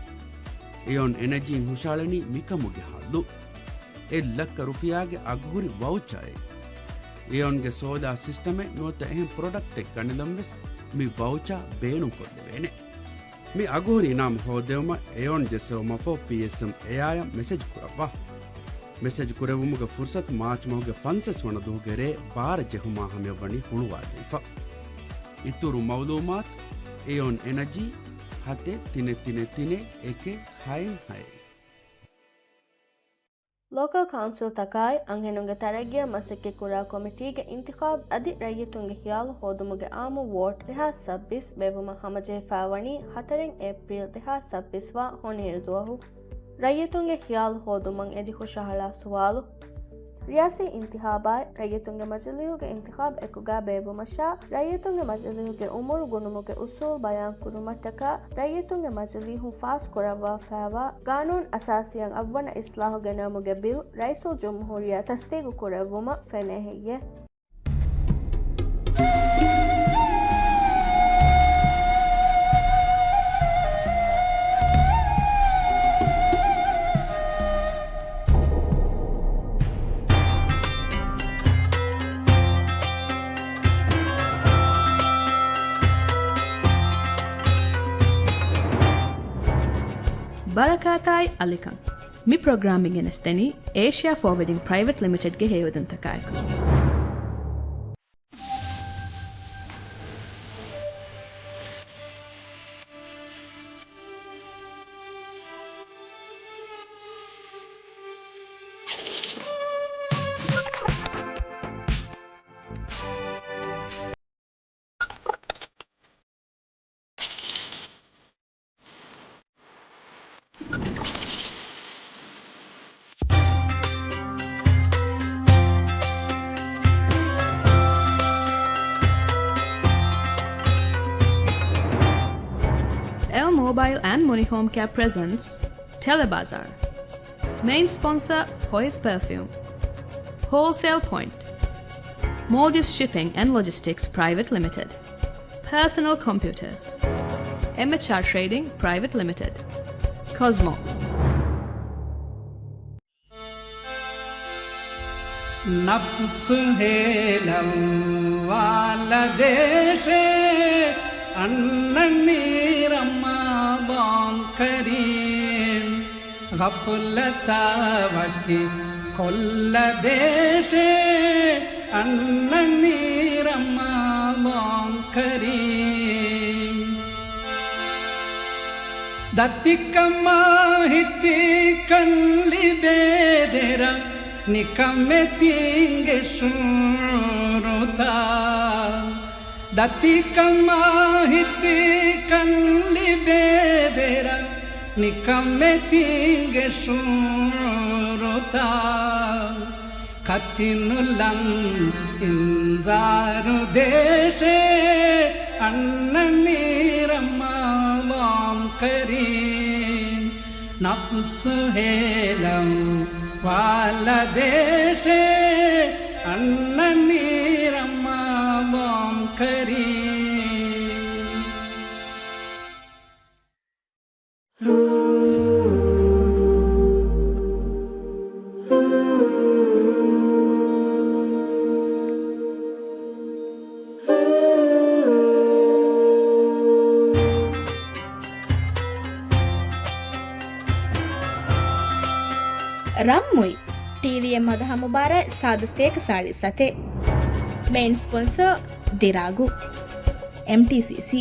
އެއޮން އެނަޖީން ހުށަހަޅަނީ މިކަމުގެ ހައްލު. އެއް ލައްކަ ރުފިޔާގެ އަގުހުރި ވައުޗާއެއް. އެއޮންގެ ސޯލާ ސިސްޓަމެއް ނުވަތަ އެހެން ޕްރޮޑަކްޓެއް ގަނެލަން ވެސް މި ވައުޗާ ބޭނުންކޮށްލެވޭނެ. މި އަގުހުރި އިނާމު ހޯދެވުމަށް އެއޮން ޖެއްސެވުމަށްފަހު ޕީއެސްއެމް އެއާއަށް މެސެޖް ކުރައްވާ. މެސެޖް ކުރެއްވުމުގެ ފުރުސަތު މާޗް މަހުގެ ފަންސަސް ވަނަ ދުވަހުގެ ރޭ ބާރަ ޖެހުމާ ހަމަޔަށް ވަނީ ހުޅުވާލެވިފަ. އިތުރު މައުލޫމާތު، އެއޮން އެނަޖީ، ހަތެއް ތިނެއް ތިނެއް ތިނެއް އެކެއް ހައެއް ހައެއް. ލޯކަލް ކައުންސިލްތަކާއި، އަންހެނުންގެ ތަރައްގީއަށް މަސައްކަތްކުރާ ކޮމިޓީގެ އިންތިޚާބް އަދި ރައްޔިތުންގެ ޚިޔާލު ހޯދުމުގެ އާއްމު ވޯޓް ދެހާސް ސައްބީސް ބޭއްވުމަށް ހަމަޖެހިފައިވަނީ ހަތަރެއް އޭޕްރީލް ދެހާސް ސައްބީސް ވާ ހޮނިހިރު ދުވަހު. ރައްޔިތުންގެ ޚިޔާލު ހޯދުމަށް އެދި ހުށަހަޅާ ސުވާލު. ރިޔާސީ އިންތިހާބާއި ރައްޔިތުންގެ މަޖިލީހުގެ އިންތިޚާބް އެކުގަ ބޭއްވުމަށާ، ރައްޔިތުންގެ މަޖިލީހުގެ އުމުރު ގުނުމުގެ އުސޫލް ބަޔާންކުރުމަށްޓަކާ، ރައްޔިތުންގެ މަޖިލީހުން ފާސްކުރައްވާފައިވާ ގާނޫނު އަސާސީއަށް އަށްވަނަ އިސްލާހު ގެނައުމުގެ ބިލް ރައީސުލްޖުމްހޫރިއްޔާ ތަސްދީގު ކުރެއްވުމަށް ފެނޭ ހެއްޔޭ؟ ބަރަކާތާއި އަލިކަން. މި ޕްރޮގްރާމް ގެނެސްދެނީ އޭޝިއާ ފޯވަޑިން ޕްރައިވެޓް ލިމިޓެޑްގެ ހެޔޮއެދުންތަކާއެކު. L Mobile and Monihome Care presents Telebazar. Main sponsor, Poise Perfume. Wholesale Point. Maldives Shipping and Logistics Private Limited. Personal Computers. M H R Trading Private Limited. Cosmo. ނަފްސު ހޭލަން ވާލަދޭށޭ، އަންނަނީ ރަމަޟާން ކަރީމް. ޣަފުލަތާ ވަކި ކޮށްލަދޭށޭ، އަންނަނީ ރަމަޟާން ކަރީމް. ދަތިކަމާ ހިތިކަން ލިބޭ ދެރަ، ނިކަމެތީންގެ ޝުޢޫރުތައް. ދަތިކަމާ ހިތިކަން ލިބޭ ދެރަ، ނިކަމެތީންގެ ޝުޢޫރުތައް. ކަތިނުލަން އިންޒާރު ދޭށޭ، އަންނަނީ ރަމަޟާން ކަރީމް. ނަފްސު ހޭލަން ވާލަދޭށޭ، އަންނަނީ ރަމަޟާން ކަރީމް. ރަންމުއި ޓީވީއެމް މަދަހަ މުބާރާތް ސާދަ ސްޓޭކް ސާޅީސް ސަތޭކަ. މެއިން ސްޕޮންސަރ ދިރާގު، އެމްޓީސީސީ.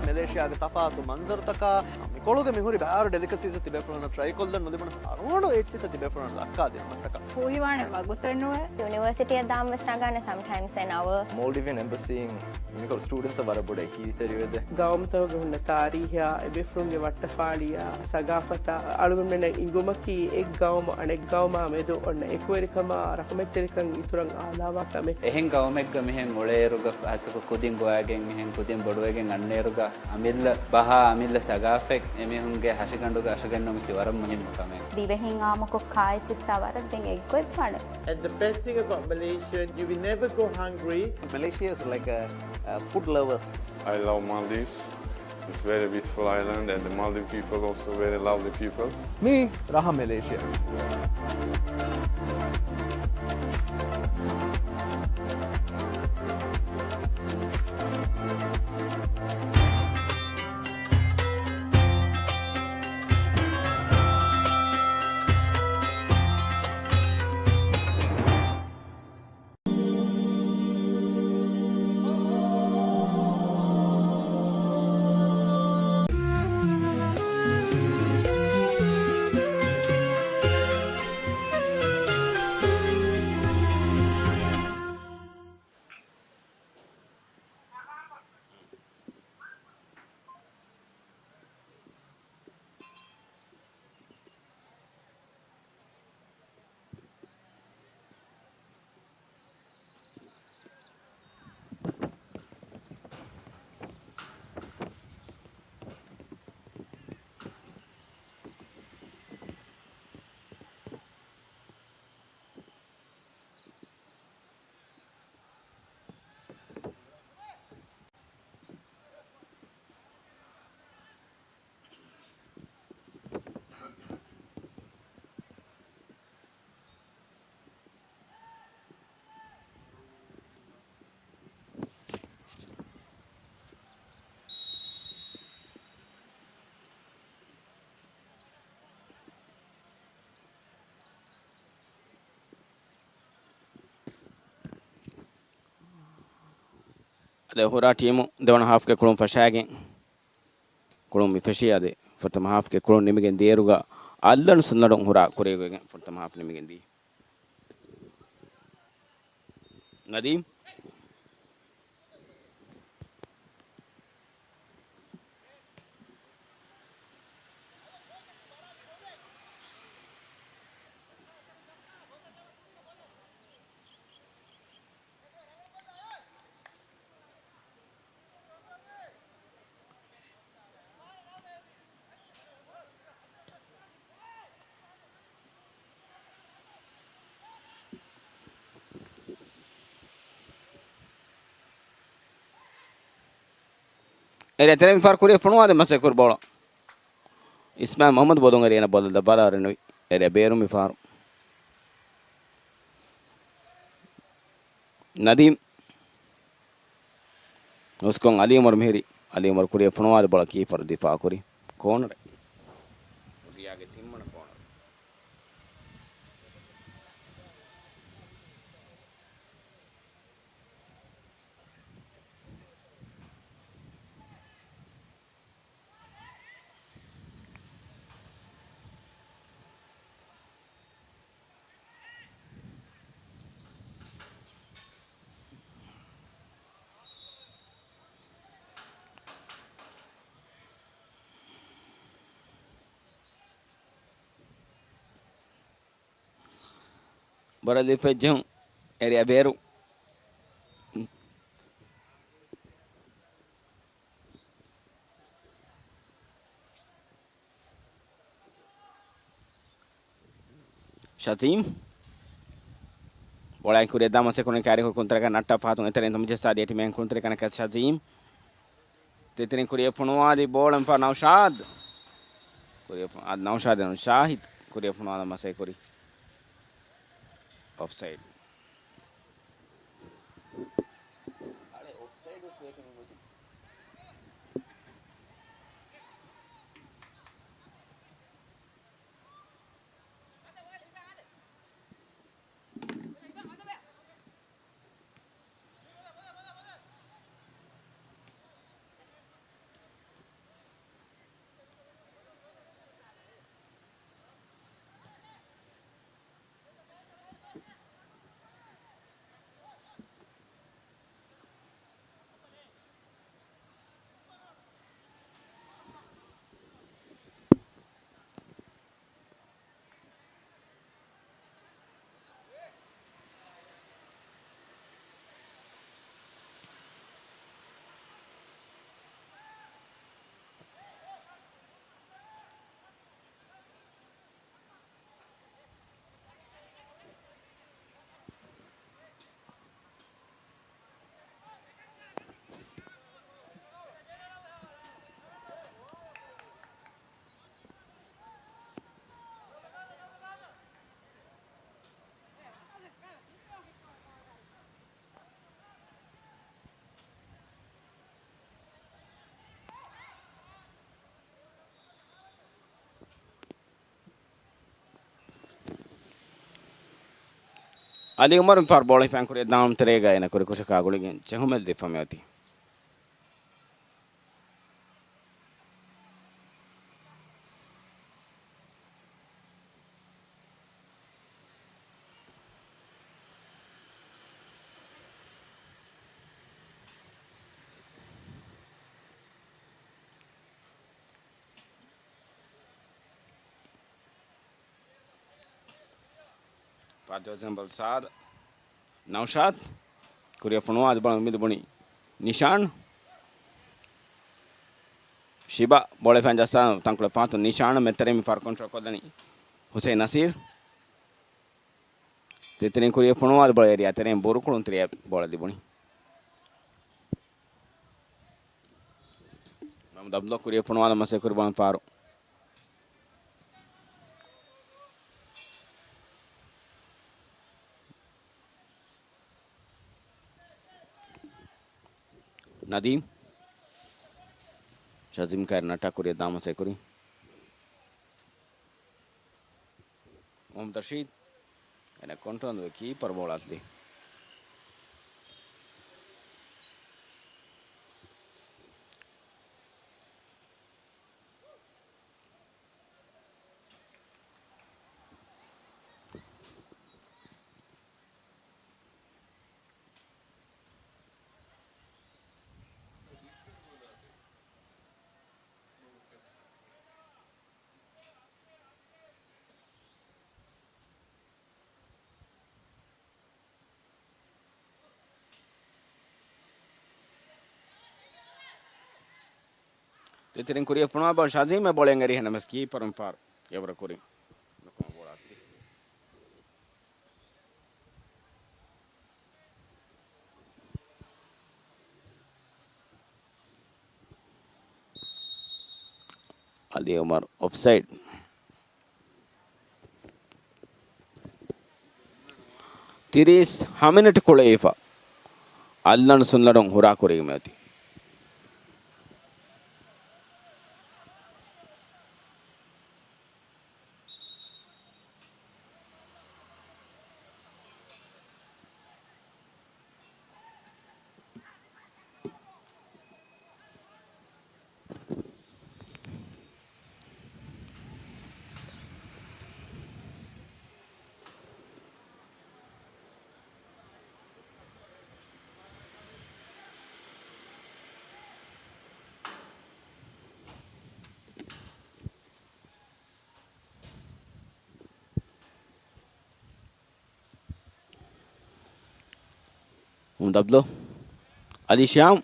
މެލޭޝިޔާގެ ތަފާތު މަންޒަރުތަކާ، މިކޮޅުގެ މިހުރި ބައިވަރު ޑެލިކަސީސް ތިބޭފުޅުންނަށް ޓްރައިކޮށްލަން ނުލިބުނު އަޅުގަނޑު އެއްޗިތައް ތިބޭފުޅުންނަށް ދައްކާދިނުމަށްޓަކާ. ހޫހިވާނެ ވަގުތެއް ނުވޭ. ޔުނިވަރސިޓީއަށް ދާން ވެސް ނަގާނެ ސަމްޓައިމްސް އެން އަވަރ. މޯލްޑިވިއަން އެމްބަސީން މިކޮޅު ސްޓޫޑެންޓްސް ވަރަށް ބޮޑަށް ހީތެރިވެދެ. ގައުމުތަކުގެ ހުންނަ ތާރީހާ، އެބޭފުޅުންގެ ވައްޓަފާޅިއާ، ސަގާފަތާ، އަޅުގަނޑުމެންނަށް އިނގުމަކީ އެއް ގައުމު އަނެއް ގައުމާ މެދު އޮންނަ އެކުވެރިކަމާ، ރަޙުމަތްތެރިކަން އިތުރަށް އާލާވާ ކަމެއް. އެހެން ގައުމެއްގަ މިހެން އުޅޭއިރުގަ ހަސަކު ކުދިން ގޮވައިގެން މިހެން ކުދިން ބޮޑުވެގެން އަންނައިރުގަ އަމިއްލަ ބަހާ، އަމިއްލަ ސަގާފަތް އެމީހުންގެ ހަށިގަނޑުގަ އަށަގެންނުމަކީ ވަރަށް މުހިންމު ކަމެއް. ދިވެހިން އާއްމުކޮށް ކާއެއް ތިއްސާ ވަރަށް ދެން އެއްގޮތް ވާނެ. And the best thing about Malaysia, you will never go hungry. Malaysia is like a, a food lovers. I love Maldives. It's very beautiful island and the Maldive people also very lovely people. މީ ރަހަ މެލޭޝިޔާ. އަދި ހުރާ ޓީމު ދެވަނަ ހާފްގެ ކުޅުން ފަށާގެން ކުޅުން މި ފެށީ. އަދި ފުރަތަމަ ހާފްގެ ކުޅުން ނިމިގެން ދިޔައިރުގަ އަލްއަންސަރު ނަޑުން ހުރާ ކުރިއަށް ގޮވެގެން ފުރަތަމަ ހާފް ނިމިގެން ދިޔަ. ނަދީމް. އެރިއާ ތެރެއިން ފާރު ކުރިއަށް ފޮނުވާދެ މަސައްކަތް ކުރި ބޯޅަ. އިސްމާއިލް މުހައްމަދު ބޮލުން އެރިއަނަށް ބޯޅަ ލައްވާލާ އަރިނުވި. އެރިއާ ބޭރު މި ފާރު. ނަދީމް. ހުސްކޮށް އަލީ އުމަރު މިހިރި. އަލީ އުމަރު ކުރިއަށް ފޮނުވާލި ބޯޅަ ކީޕަރު ދިފާއު ކުރި. ކޯނަރެއް. އުޑިއާގެ ތިންވަނަ ކޯނަރު. ބޯޅަ ލިބިފައިޖެހުން އެރިއާ ބޭރު. ޝަޒީމް. ބޯޅައިން ކުރިއަށް ދާ މަސައްކަތް ކުރަނީ ކައިރިކޮޅު ކުންތަރަކަށް ނައްޓާ ފަހަތުން އެތެރެއިން ތަމަޖެއްސާ ދިޔަ ޓީމެއް ކުންތަރި ކަނަކަށް ޝަޒީމް. ތިތިރިން ކުރިއަށް ފޮނުވާލި ބޯޅަ ނައުޝާދް. ކުރިއަށް ފޮ-، އާ، ނައުޝާދް ނޫން، ޝާހިދް ކުރިއަށް ފޮނުވާލަން މަސައްކަތް ކުރި. އޮފްސައިޑް. އަލީ އުމަރު މިފަހަރު ބޯޅަ ހިފަން ކުރިއަށް ދާން ތެރޭގަ އޭނަ ކުރި ކުށަކާ ގުޅިގެން ޖެހުމެއް ލިބިފަ މިއޮތީ. ފާތި ހުސެން ބޯޅަ ސާދަ. ނައުޝާދް. ކުރިއަށް ފޮނުވާ އަދި ބޯޅަ އުއްމީދު ބުނި ނިޝާން. ޝިބާ ބޯޅަ ފަން ޖައްސާ ތަންކޮޅެއް ފަހަތުން ނިޝާން މެދުތެރެއިން މިފަހަރު ކޮންޓްރޯލް ކޮށްލަނީ ހުސެން ނަސީރް. ތިތިރިން ކުރިއަށް ފޮނުވާލި ބޯޅަ އެރިއާ ތެރެއިން ބުރުކުޅުން ތެރެއަށް ބޯޅަ ލިބުނީ. މުހައްމަދު އަބްދުﷲ ކުރިއަށް ފޮނުވާލަން މަސައްކަތް ކުރި ބޯޅަ ފާރު. ނަދީމް. ޝަޒީމް ކައިރި ނައްޓާ ކުރިއަށް ދާން މަސައްކަތް ކުރި. މުހައްމަދު ރަޝީދު. އޭނަ ކޮންޓްރޯލް ކީޕަރު ބޯޅަ އަތުލި. ދެތިރިން ކުރިއަށް ފޮނުވާ ބޯޅަ ޝާޒީމް އެ ބޯޅަ އެނގޭ އެހެންނަމަވެސް ކީޕަރުން ފާރު. އެވަރަށް ކުރިން. ނުކުމެ ބޯޅަ އަސްލި. އަލީ އުމަރު އޮފްސައިޑް. ތިރީސް ހަ މިނެޓް ކުޅެވިފަ. އަލްނަން ސުންލަޑުން ހުރާ ކުރީގަ މިއޮތީ. އުމްދަބްލޯ. އަލީ ޝިޔާމް.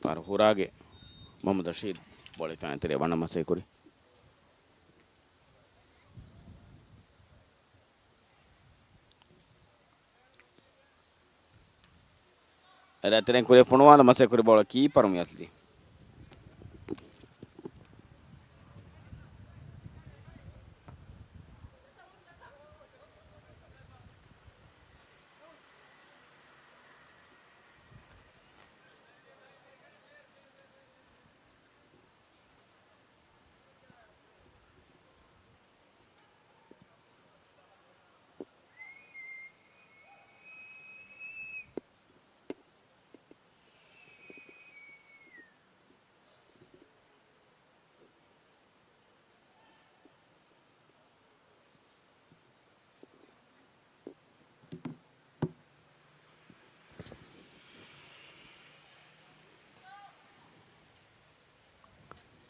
ފާރު ހުރާގެ މުހައްމަދު ރަޝީދު ބޯޅަ އެތެރެ ވަނަ މަސައްކަތް ކުރި. އެރަށް ތެރެއިން ކުރިއަށް ފޮނުވާލަން މަސައްކަތް ކުރި ބޯޅަ ކީޕަރު މިއަސްލި.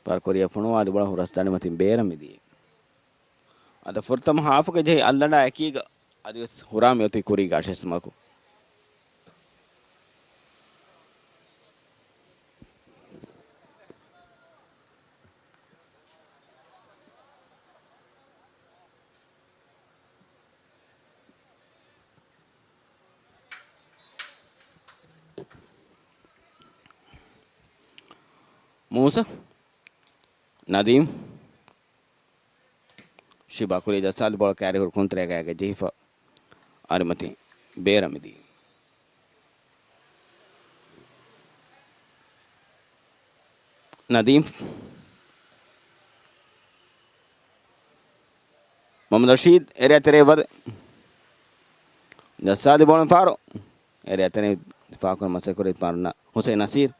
ފާރު ކުރިއަށް ފޮނުވާލި ބޯޅަ ހުރަސް ދަނޑިމަތިން ބޭރަށް މިދިޔައީ. އަދި ފުރަތަމަ ހާފުގެ ޖެހި އަލްނަޑާ އެކީގަ އަދިވެސް ހުރާ މިއޮތީ ކުރީގެ އަށެއްސުމަކު. މޫސަ. ނަދީމް. ޝިބާ ކުރި ޖައްސާލި ބޯޅަ ކައިރި ހުރި ކުންތަރޭގައިގެ ޖެހިފަ އަރިމަތި ބޭރަށް މިދިޔަ. ނަދީމް. މުހައްމަދު ރަޝީދު އެރިއަށް ތެރޭ ވަދެ. ޖައްސާލި ބޯޅަ ފާރު. އެރިއަށް ތެރޭ ދިފާކުރަން މަސައްކަތް ކުރި ފާރު ނަ-، ހުސެން ނަސީރު.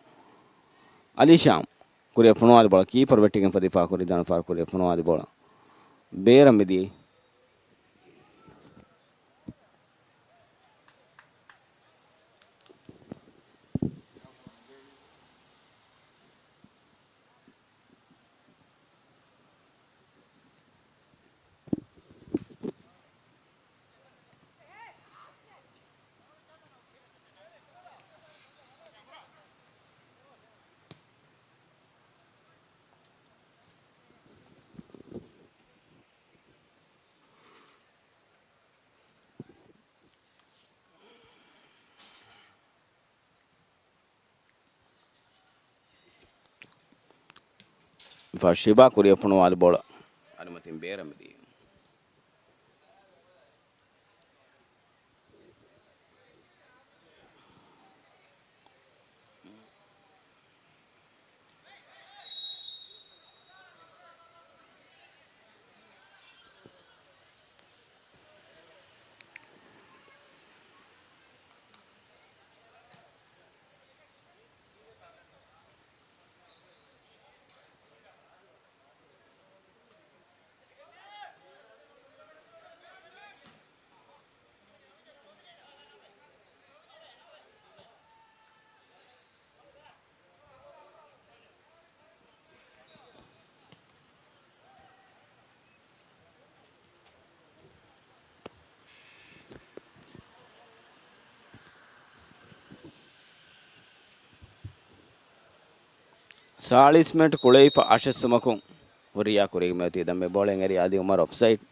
އަލީ ޝާމް. ކުރިއަށް ފޮނުވާލި ބޯޅަ ކީޕަރު ވެއްޓިގެންފަ ދިފާ ކުރި ދަނޑު ފާރު ކުރިއަށް ފޮނުވާލި ބޯޅަ ބޭރަށް މިދިޔައީ. ފަށި ޝިބާ ކުރިއަށް ފޮނުވާލި ބޯޅަ އަރިމަތިން ބޭރަށް މިދިޔަ. ސާޅީސް މިނެޓް ކުޅެވިފަ އަށެއް ސުމަކުން ހުރިއްޔާ ކުރީގެ މެދު ތި ދަންމެ ބޯޅައިން އެރީ އަލީ އުމަރު އޮފްސައިޑް.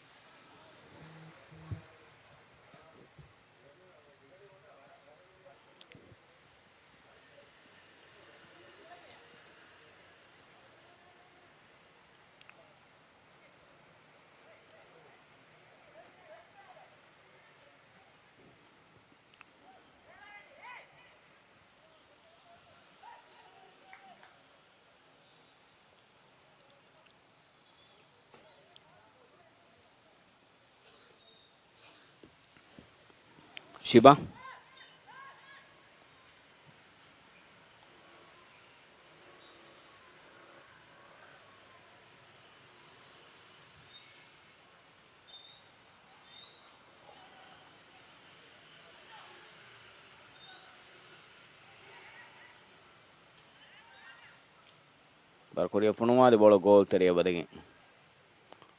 ޝިބާ. ބާރު ކުރިއަށް ފޮނުވާލި ބޯޅަ ގޯލް ތެރެއަށް ވަދެގެން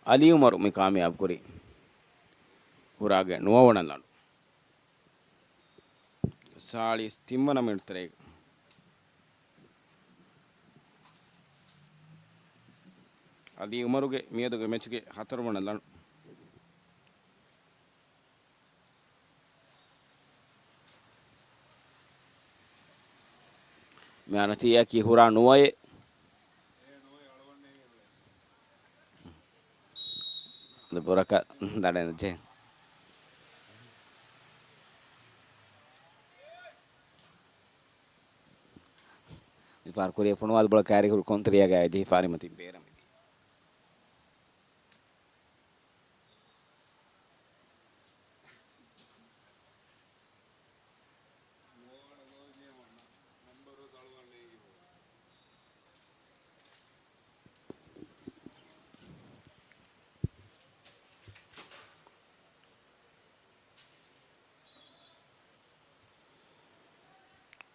އަލީ އުމަރު މި ކާމިޔާބު ކުރީ ހުރާގެ ނުވަވަނަ ލަނޑު. ސާޅީސް ތިންވަނަ މިނެޓު ތެރޭގަ އަލީ އުމަރުގެ މިއަދުގެ މެޗުގެ ހަތަރުވަނަ ލަނޑު. މި އަނަތިއްޔާ ކީ ހުރާ ނުވައެއް. އަދި ބުރަކަށް ދަނޑެއް ނުޖެހޭ. މި ފަހަރު ކުރިއަށް ފޮނުވާލި ބޯޅަ ކައިރި ކުރި ކޮންތެރިޔާގައި ޖެހިފާނީމަ ތިން ބޭރަށް މިދީ.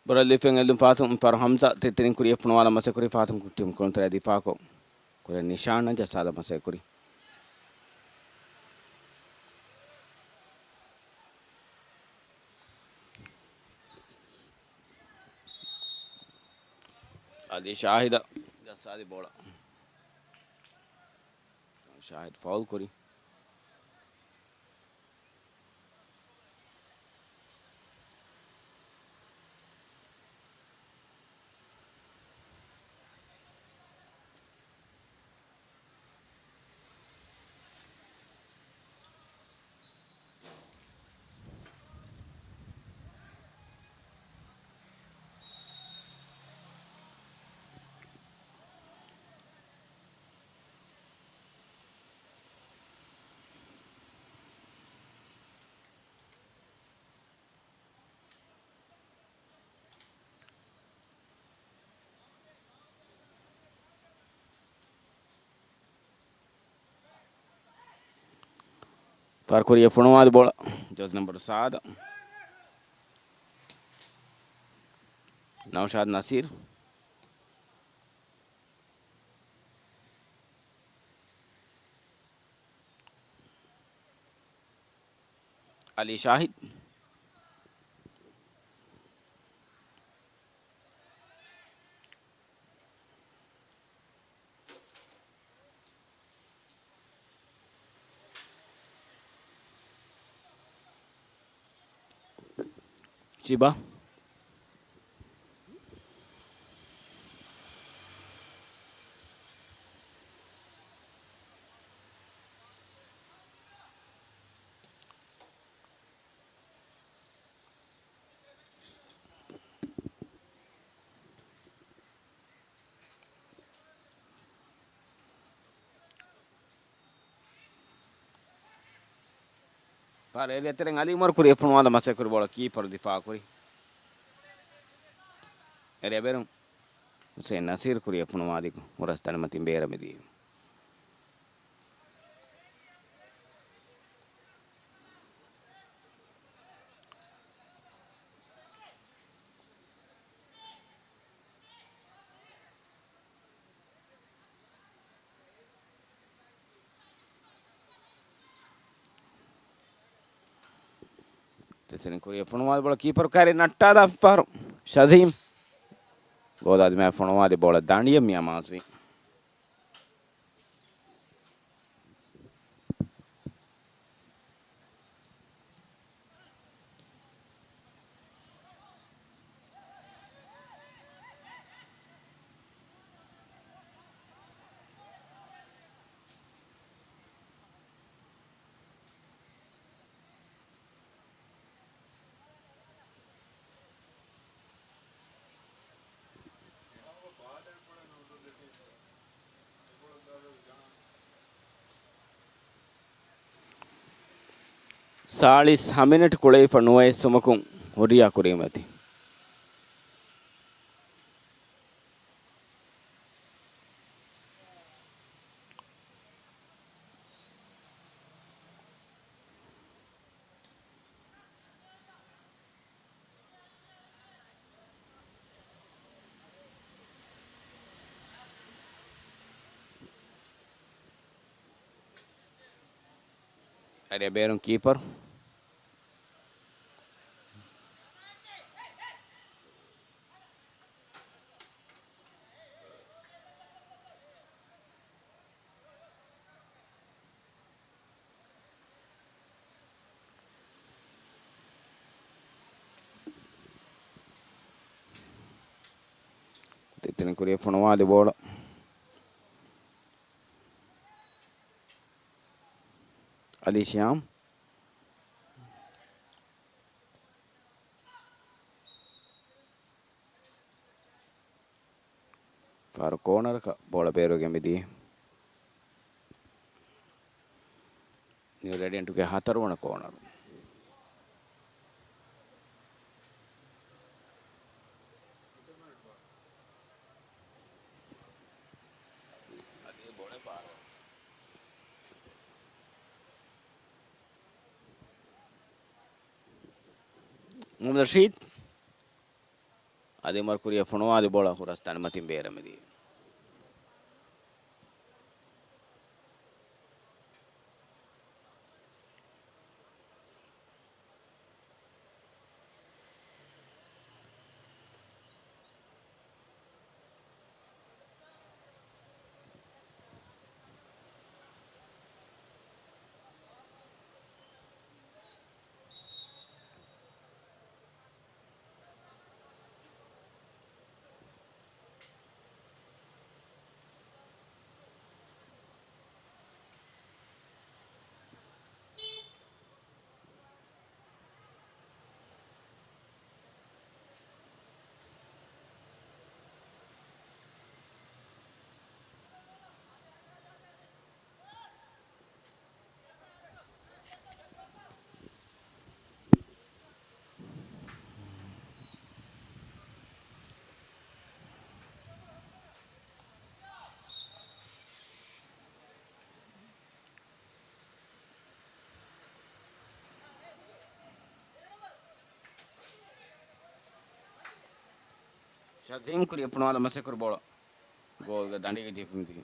ބޯޅަ ލިބިފައި އެއްލުން ފާތުން ފަރު ހަމްޒާ ތިތިރިން ކުރިއަށް ފޮނުވާލަން މަސައްކަތް ކުރި ފާތުން ޓީމް ކުޅުންތެރިޔާ ދިފާކޮށް ކުރިއަށް ނިޝާން ޖައްސާލަން މަސައްކަތް ކުރި. އަލީ ޝާހިދަށް ޖައްސާލި ބޯޅަ. ޝާހިދު ފައުލް ކުރި. ފަރު ކުރިއަށް ފޮނުވާލި ބޯޅަ ޖާޒީ ނަމްބަރު ސާދަ ނައުޝާދު ނަސީރު. އަލީ ޝާހިދު. ޝިބާ. ފަހަރު އެރިއަށް ތެރެއިން އަލީ އުމަރު ކުރިއަށް ފޮނުވާލަން މަސައްކަތް ކުރި ބޯޅަ ކީޕަރު ދިފާއު ކުރި. އެރިއަށް ބޭރުން ހުސެއިން ނަސީރު ކުރިއަށް ފޮނުވާލި ހުރަސް ދަނޑިމަތިން ބޭރަށް މިދިޔަ. ތިތިރިން ކުރިއަށް ފޮނުވާލި ބޯޅަ ކީޕަރު ކައިރި ނައްޓާލާފަ ފަހަރު ޝަޒީމް. ގޯލާ ދިމާއަށް ފޮނުވާލި ބޯޅަ ދަނޑިއަށް މި އަމާޒުވި. ސާޅީސް ހަ މިނެޓް ކުޅެވިފަ ނުވައެއް ސުމަކުން ހުރިޔާ ކުރީމަތި. އަރިއަށް ބޭރުން ކީޕަރު. ތިތިން ކުރިޔަށް ފޮނުވާލި ބޯޅަ. އަލީ ޝިހާމް. ފާރު ކޯނަރަކަށް ބޯޅަ ބޭރުވެގެން މިދިޔަ. ނިއު ރޭޑިއަންޓުގެ ހަތަރުވަނަ ކޯނަރު. މުހައްމަދު ރަޝީދު. އަދި އުމަރު ކުރިޔަށް ފޮނުވާލި ބޯޅަ ހުރަސް ތަނިމަތިން ބޭރަށް މިދިޔަ. ޝަޒީމް ކުރިޔަށް ފޮނުވާލަން މަސައްކަތް ކުރި ބޯޅަ ގޯލްގެ ދަނޑީގައި ދީފަ މިދިޔަ.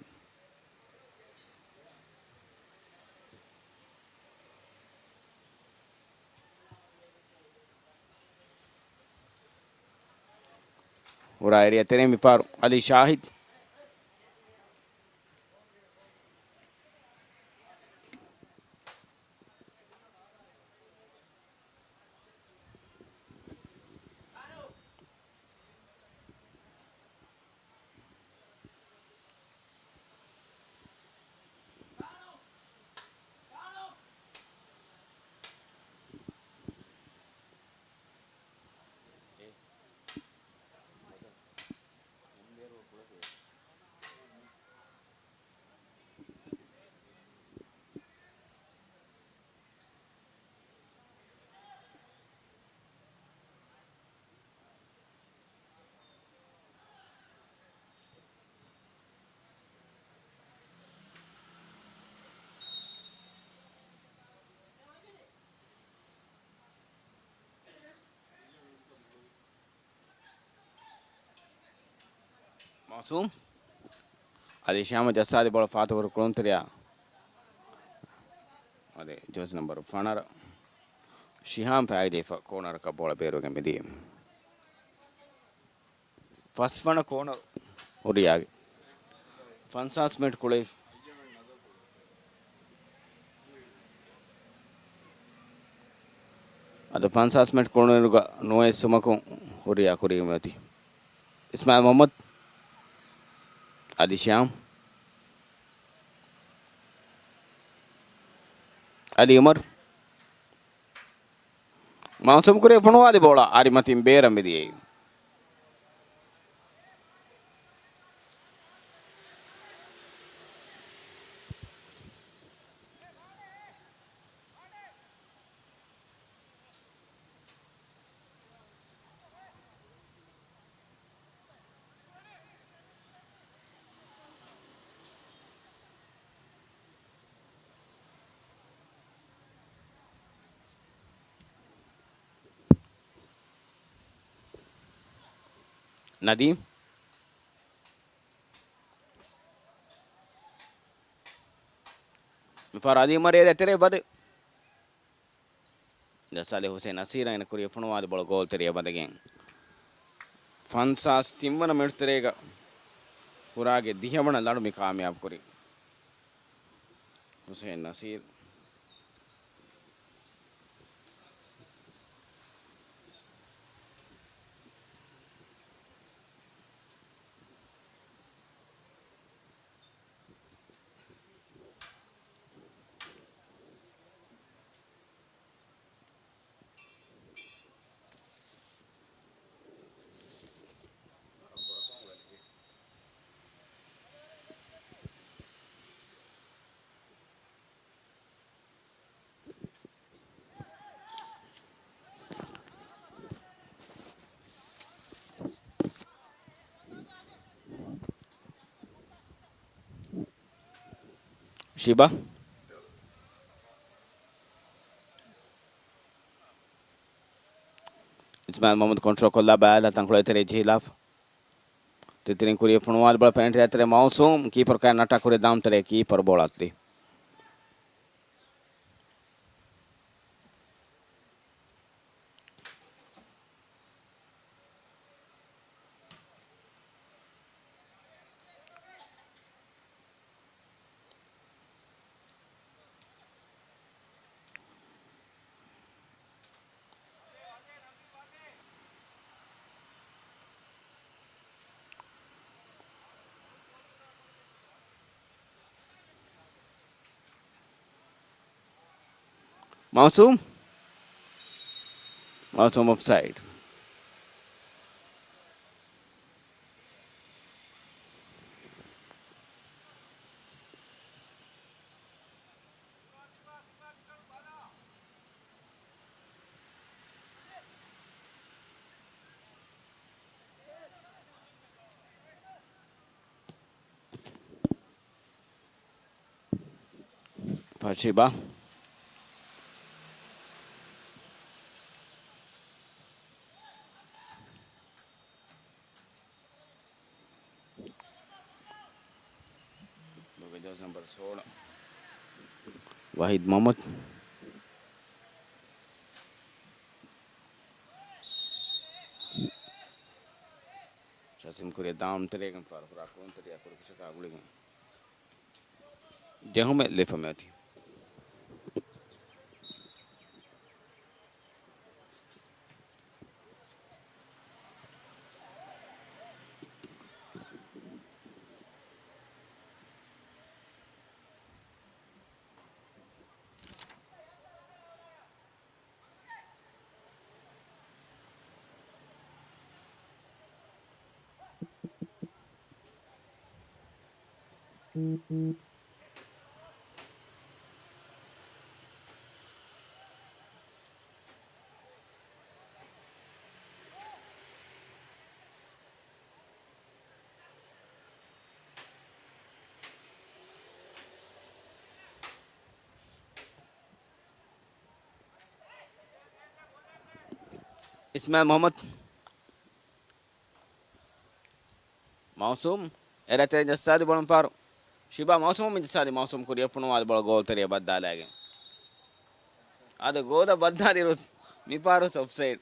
ހުރާ އެރިއާ ތެރެއިން މިފަހަރު އަލީ ޝާހިދު. މައުސޫމް. އަލީ ޝިހާމް ޖައްސާލި ބޯޅަ ފާތުކުރި ކުޅުންތެރިޔާ. އަދި ޖާސި ނަމްބަރު ފަނަރަ ޝިހާމް ފައިދީފަ ކޯނަރަކަށް ބޯޅަ ބޭރުވެގެން މިދިޔަ. ފަސްވަނަ ކޯނަރު ހުރިޔާގެ ފަންސާސް މީޓަރު ކުޅެ. އަދި ފަންސާސް މީޓަރު ކޯނަރުގަ ނުވެސްވުމަކުން ހުރިޔާ ކުރިއަށް އޮތީ އިސްމާއިލް މުހައްމަދު، އަލީ ޝިޔާމް، އަލީ އުމަރު. މައުސޫމް ކުރިއަށް ފޮނުވާލި ބޯޅަ އަރިމަތިން ބޭރަށް މިދިޔައީ. ނަދީމް. މިފަހަރު އަލީ އުމަރު އެރޭ ތެރޭ ވަދެ. ޖައްސާލި ހުސެން ނަސީރަށް އޭނަ ކުރިއަށް ފޮނުވާލި ބޯޅަ ގޯލް ތެރެއަށް ވަދެގެން. ފަންސާސް ތިންވަނަ މިނިޓު ތެރޭގަ ހުރާގެ ދިހަވަނަ ލަނޑު މި ކާމިޔާބު ކުރީ. ހުސެން ނަސީރު. ޝިބާ. އިސްމާއިލް މުހައްމަދު ކޮންޓްރޯލް ކޮށްލާ ބަލާލާ ތަންކޮޅެއް ތެރޭ ޖެހިލާފަ. ތިތިރިން ކުރިއަށް ފޮނުވާލި ބޯޅަ ޕެނަލްޓީއާ ތެރޭ މައުސޫމް ކީޕަރު ކައި ނަޓާ ކުރި ދާން ތެރޭ ކީޕަރު ބޯޅަ އަތުލި. މައުސޫމް. މައުސޫމް އޮފްސައިޑް. ފަށިބާ. ވަހީދު މަމަދު. ޝަސިމް ކުރިއަށް ދާން ތެރޭގެން ފާރު ކުރާ ކުޅުންތެރިޔާ ކުރިކުށަކާ ގުޅިގެން. ޖެހުމެއް ލިބިފަ މިއޮތީ. އިސްމާއިލް މުހައްމަދު. މައުސޫމް. އެރޭ ތެރޭ ޖައްސާލި ބޯޅަ މިފަހަރު. ޝިބާ މައުސޫމް ޖައްސާލި މައުސޫމް ކުރިއަށް ފޮނުވާލި ބޯޅަ ގޯލް ތެރެއަށް ވައްދާލައިގެން. އަދި ގޯލަށް ވައްދާލިއިރުސް މިފަހަރުސް އޮފްސައިޑް.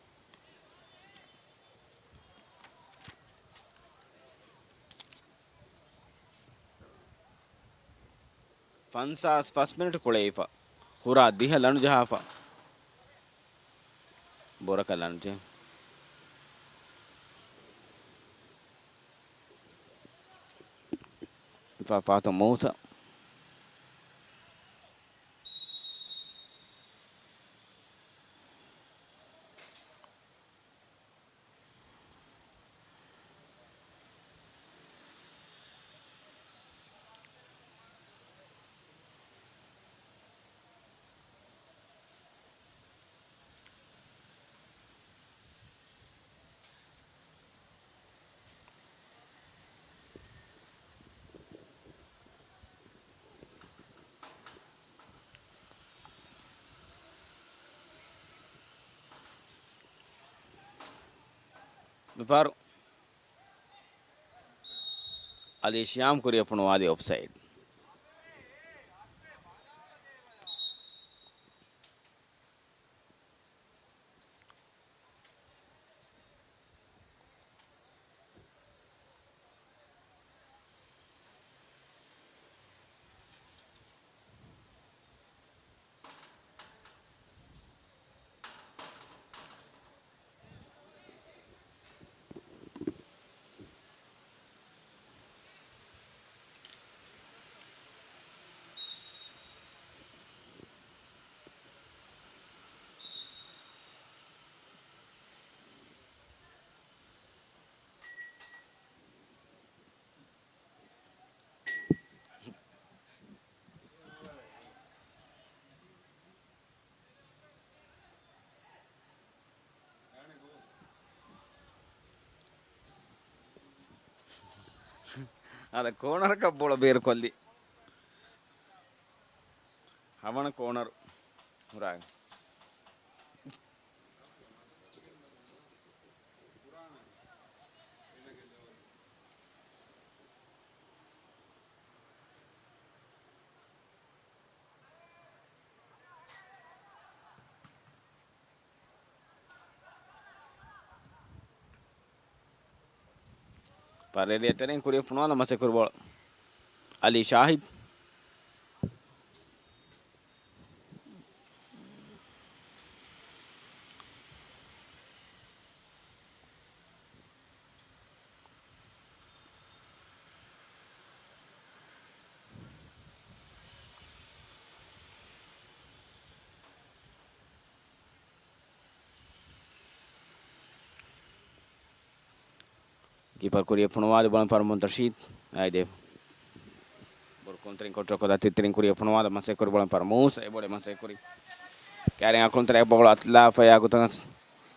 ފަންސާސް ފަސް މިނެޓު ކުޅެވިފަ. ހުރާ ދިހަ ލަނޑު ޖަހާފަ. ބުރަކަށް ލަނޑު ޖެހި. ފާ-، ފާތު މޫސަ. މިފަހަރު އަލީ ޝިޔާމް ކުރިއަށް ފޮނުވާލީ އޮފްސައިޑް. އަދަ ކޯނަރަކަށް ބޯޅަ ބޭރުކޮށްލި. ހަވަނަ ކޯނަރު ހުރާ. ފަރެރިއަށް ތެރެއިން ކުރިއަށް ފޮނުވާލަން މަސައްކަތް ކުރި ބޯޅަ. އަލީ ޝާހިދް. ކީޕަރު ކުރިއަށް ފޮނުވާލި ބޯޅަ ފަރުމުން ތަޝީދް އައިދޭ. ބޮޑު ކުންތެރިން ކޮންޓްރޯލް ކޮށްލާ ތިތިރިން ކުރިއަށް ފޮނުވާލަ މަސައްކަތް ކުރި ބޯޅަ ފަރުމުން އެ ބޯޅަ މަސައްކަތް ކުރި. ކައިރިން އަކުޅުންތެރި އެއްބަ ބޯޅަ އަތުލާފައި އާ ގޮތަކަސް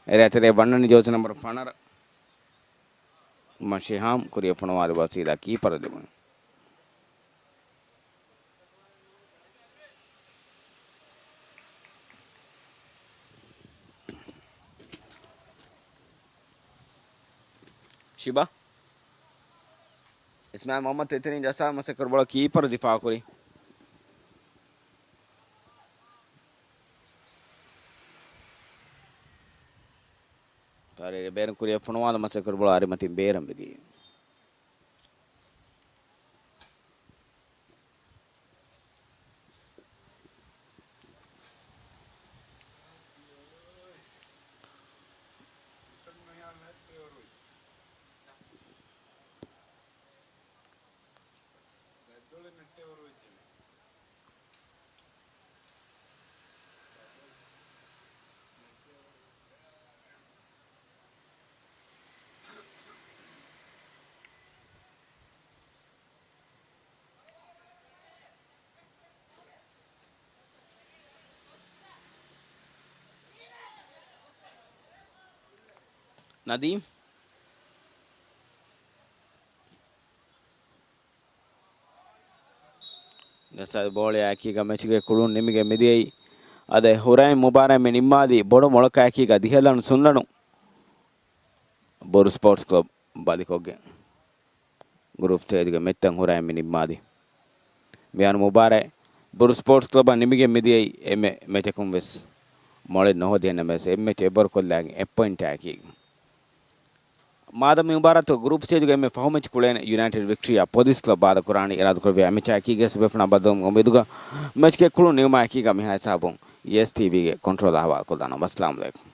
އެރޭ ތެރޭ ވަންނަނީ ޖޯސި ނަމްބަރު ފަނަރަ މަށިހާމް ކުރިއަށް ފޮނުވާލި ބޯޅަ ސީދާ ކީޕަރަށް ލިބުނު. ޝިބާ. އިސްމާއިލް މުހައްމަދު ތިތިރިން ޖައްސާ މަސައްކަތް ކުރި ބޯޅަ ކީޕަރު ދިފާއު ކުރި. ފަރެރި ބޭރުން ކުރިއަށް ފޮނުވާލަ މަސައްކަތް ކުރި ބޯޅަ އަރިމަތިން ބޭރަށް މިދިޔަ. ނަދީމް. ދެސާދި ބޯޅައާއެކީގަ މެޗުގެ ކުޅުން ނިމިގެން މިދިޔައީ. އަދެ ހުރައިން މުބާރާތް މި ނިންމާލީ ބޮޑު މޮޅަކާއެކީގަ ދިހަ ލަނޑު ސުން ލަނޑު. ބޮރު ސްޕޯޓްސް ކްލަބް ބަލިކޮށްގެން. ގްރޫޕް ސްޓޭޖްގެ މެޗްތައް ހުރައިން މި ނިންމާލީ. މިހާރު މުބާރާތް ބޮރު ސްޕޯޓްސް ކްލަބަށް ނިމިގެން މިދިޔައީ އެންމެ މެޗަކުން ވެސް މޮޅެއް ނުހޯދި ނަމަވެސް އެއް މެޗް އެއްވަރު ކޮށްލާގެން އެއް ޕޮއިންޓާއެކީގަ. މާދަމި މުބާރާތުގެ ގްރޫޕް ސްޓޭޖުގަ އެންމެ ފަހު މެޗް ކުޅޭނެ ޔުނައިޓެޑް ވިކްޓަރީއާ ޕޮލިސް ކްލަބް ވާދަކުރާނީ. އިރާދަކުރެއްވިޔާ އެއް މެޗާ އެކީގެ ސެމިފައިނަލް ބަދަލުވުމުގެ އުއްމީދުގަ މެޗްގެ ކުޅުން ނިމުމާ އެކީގަ މިހާ ހިސާބުން އެސްޓީވީގެ ކޮންޓްރޯލާ ހަވާލުކޮށްލާނަން. ވައްސަލާމް ޢަލައިކުމް.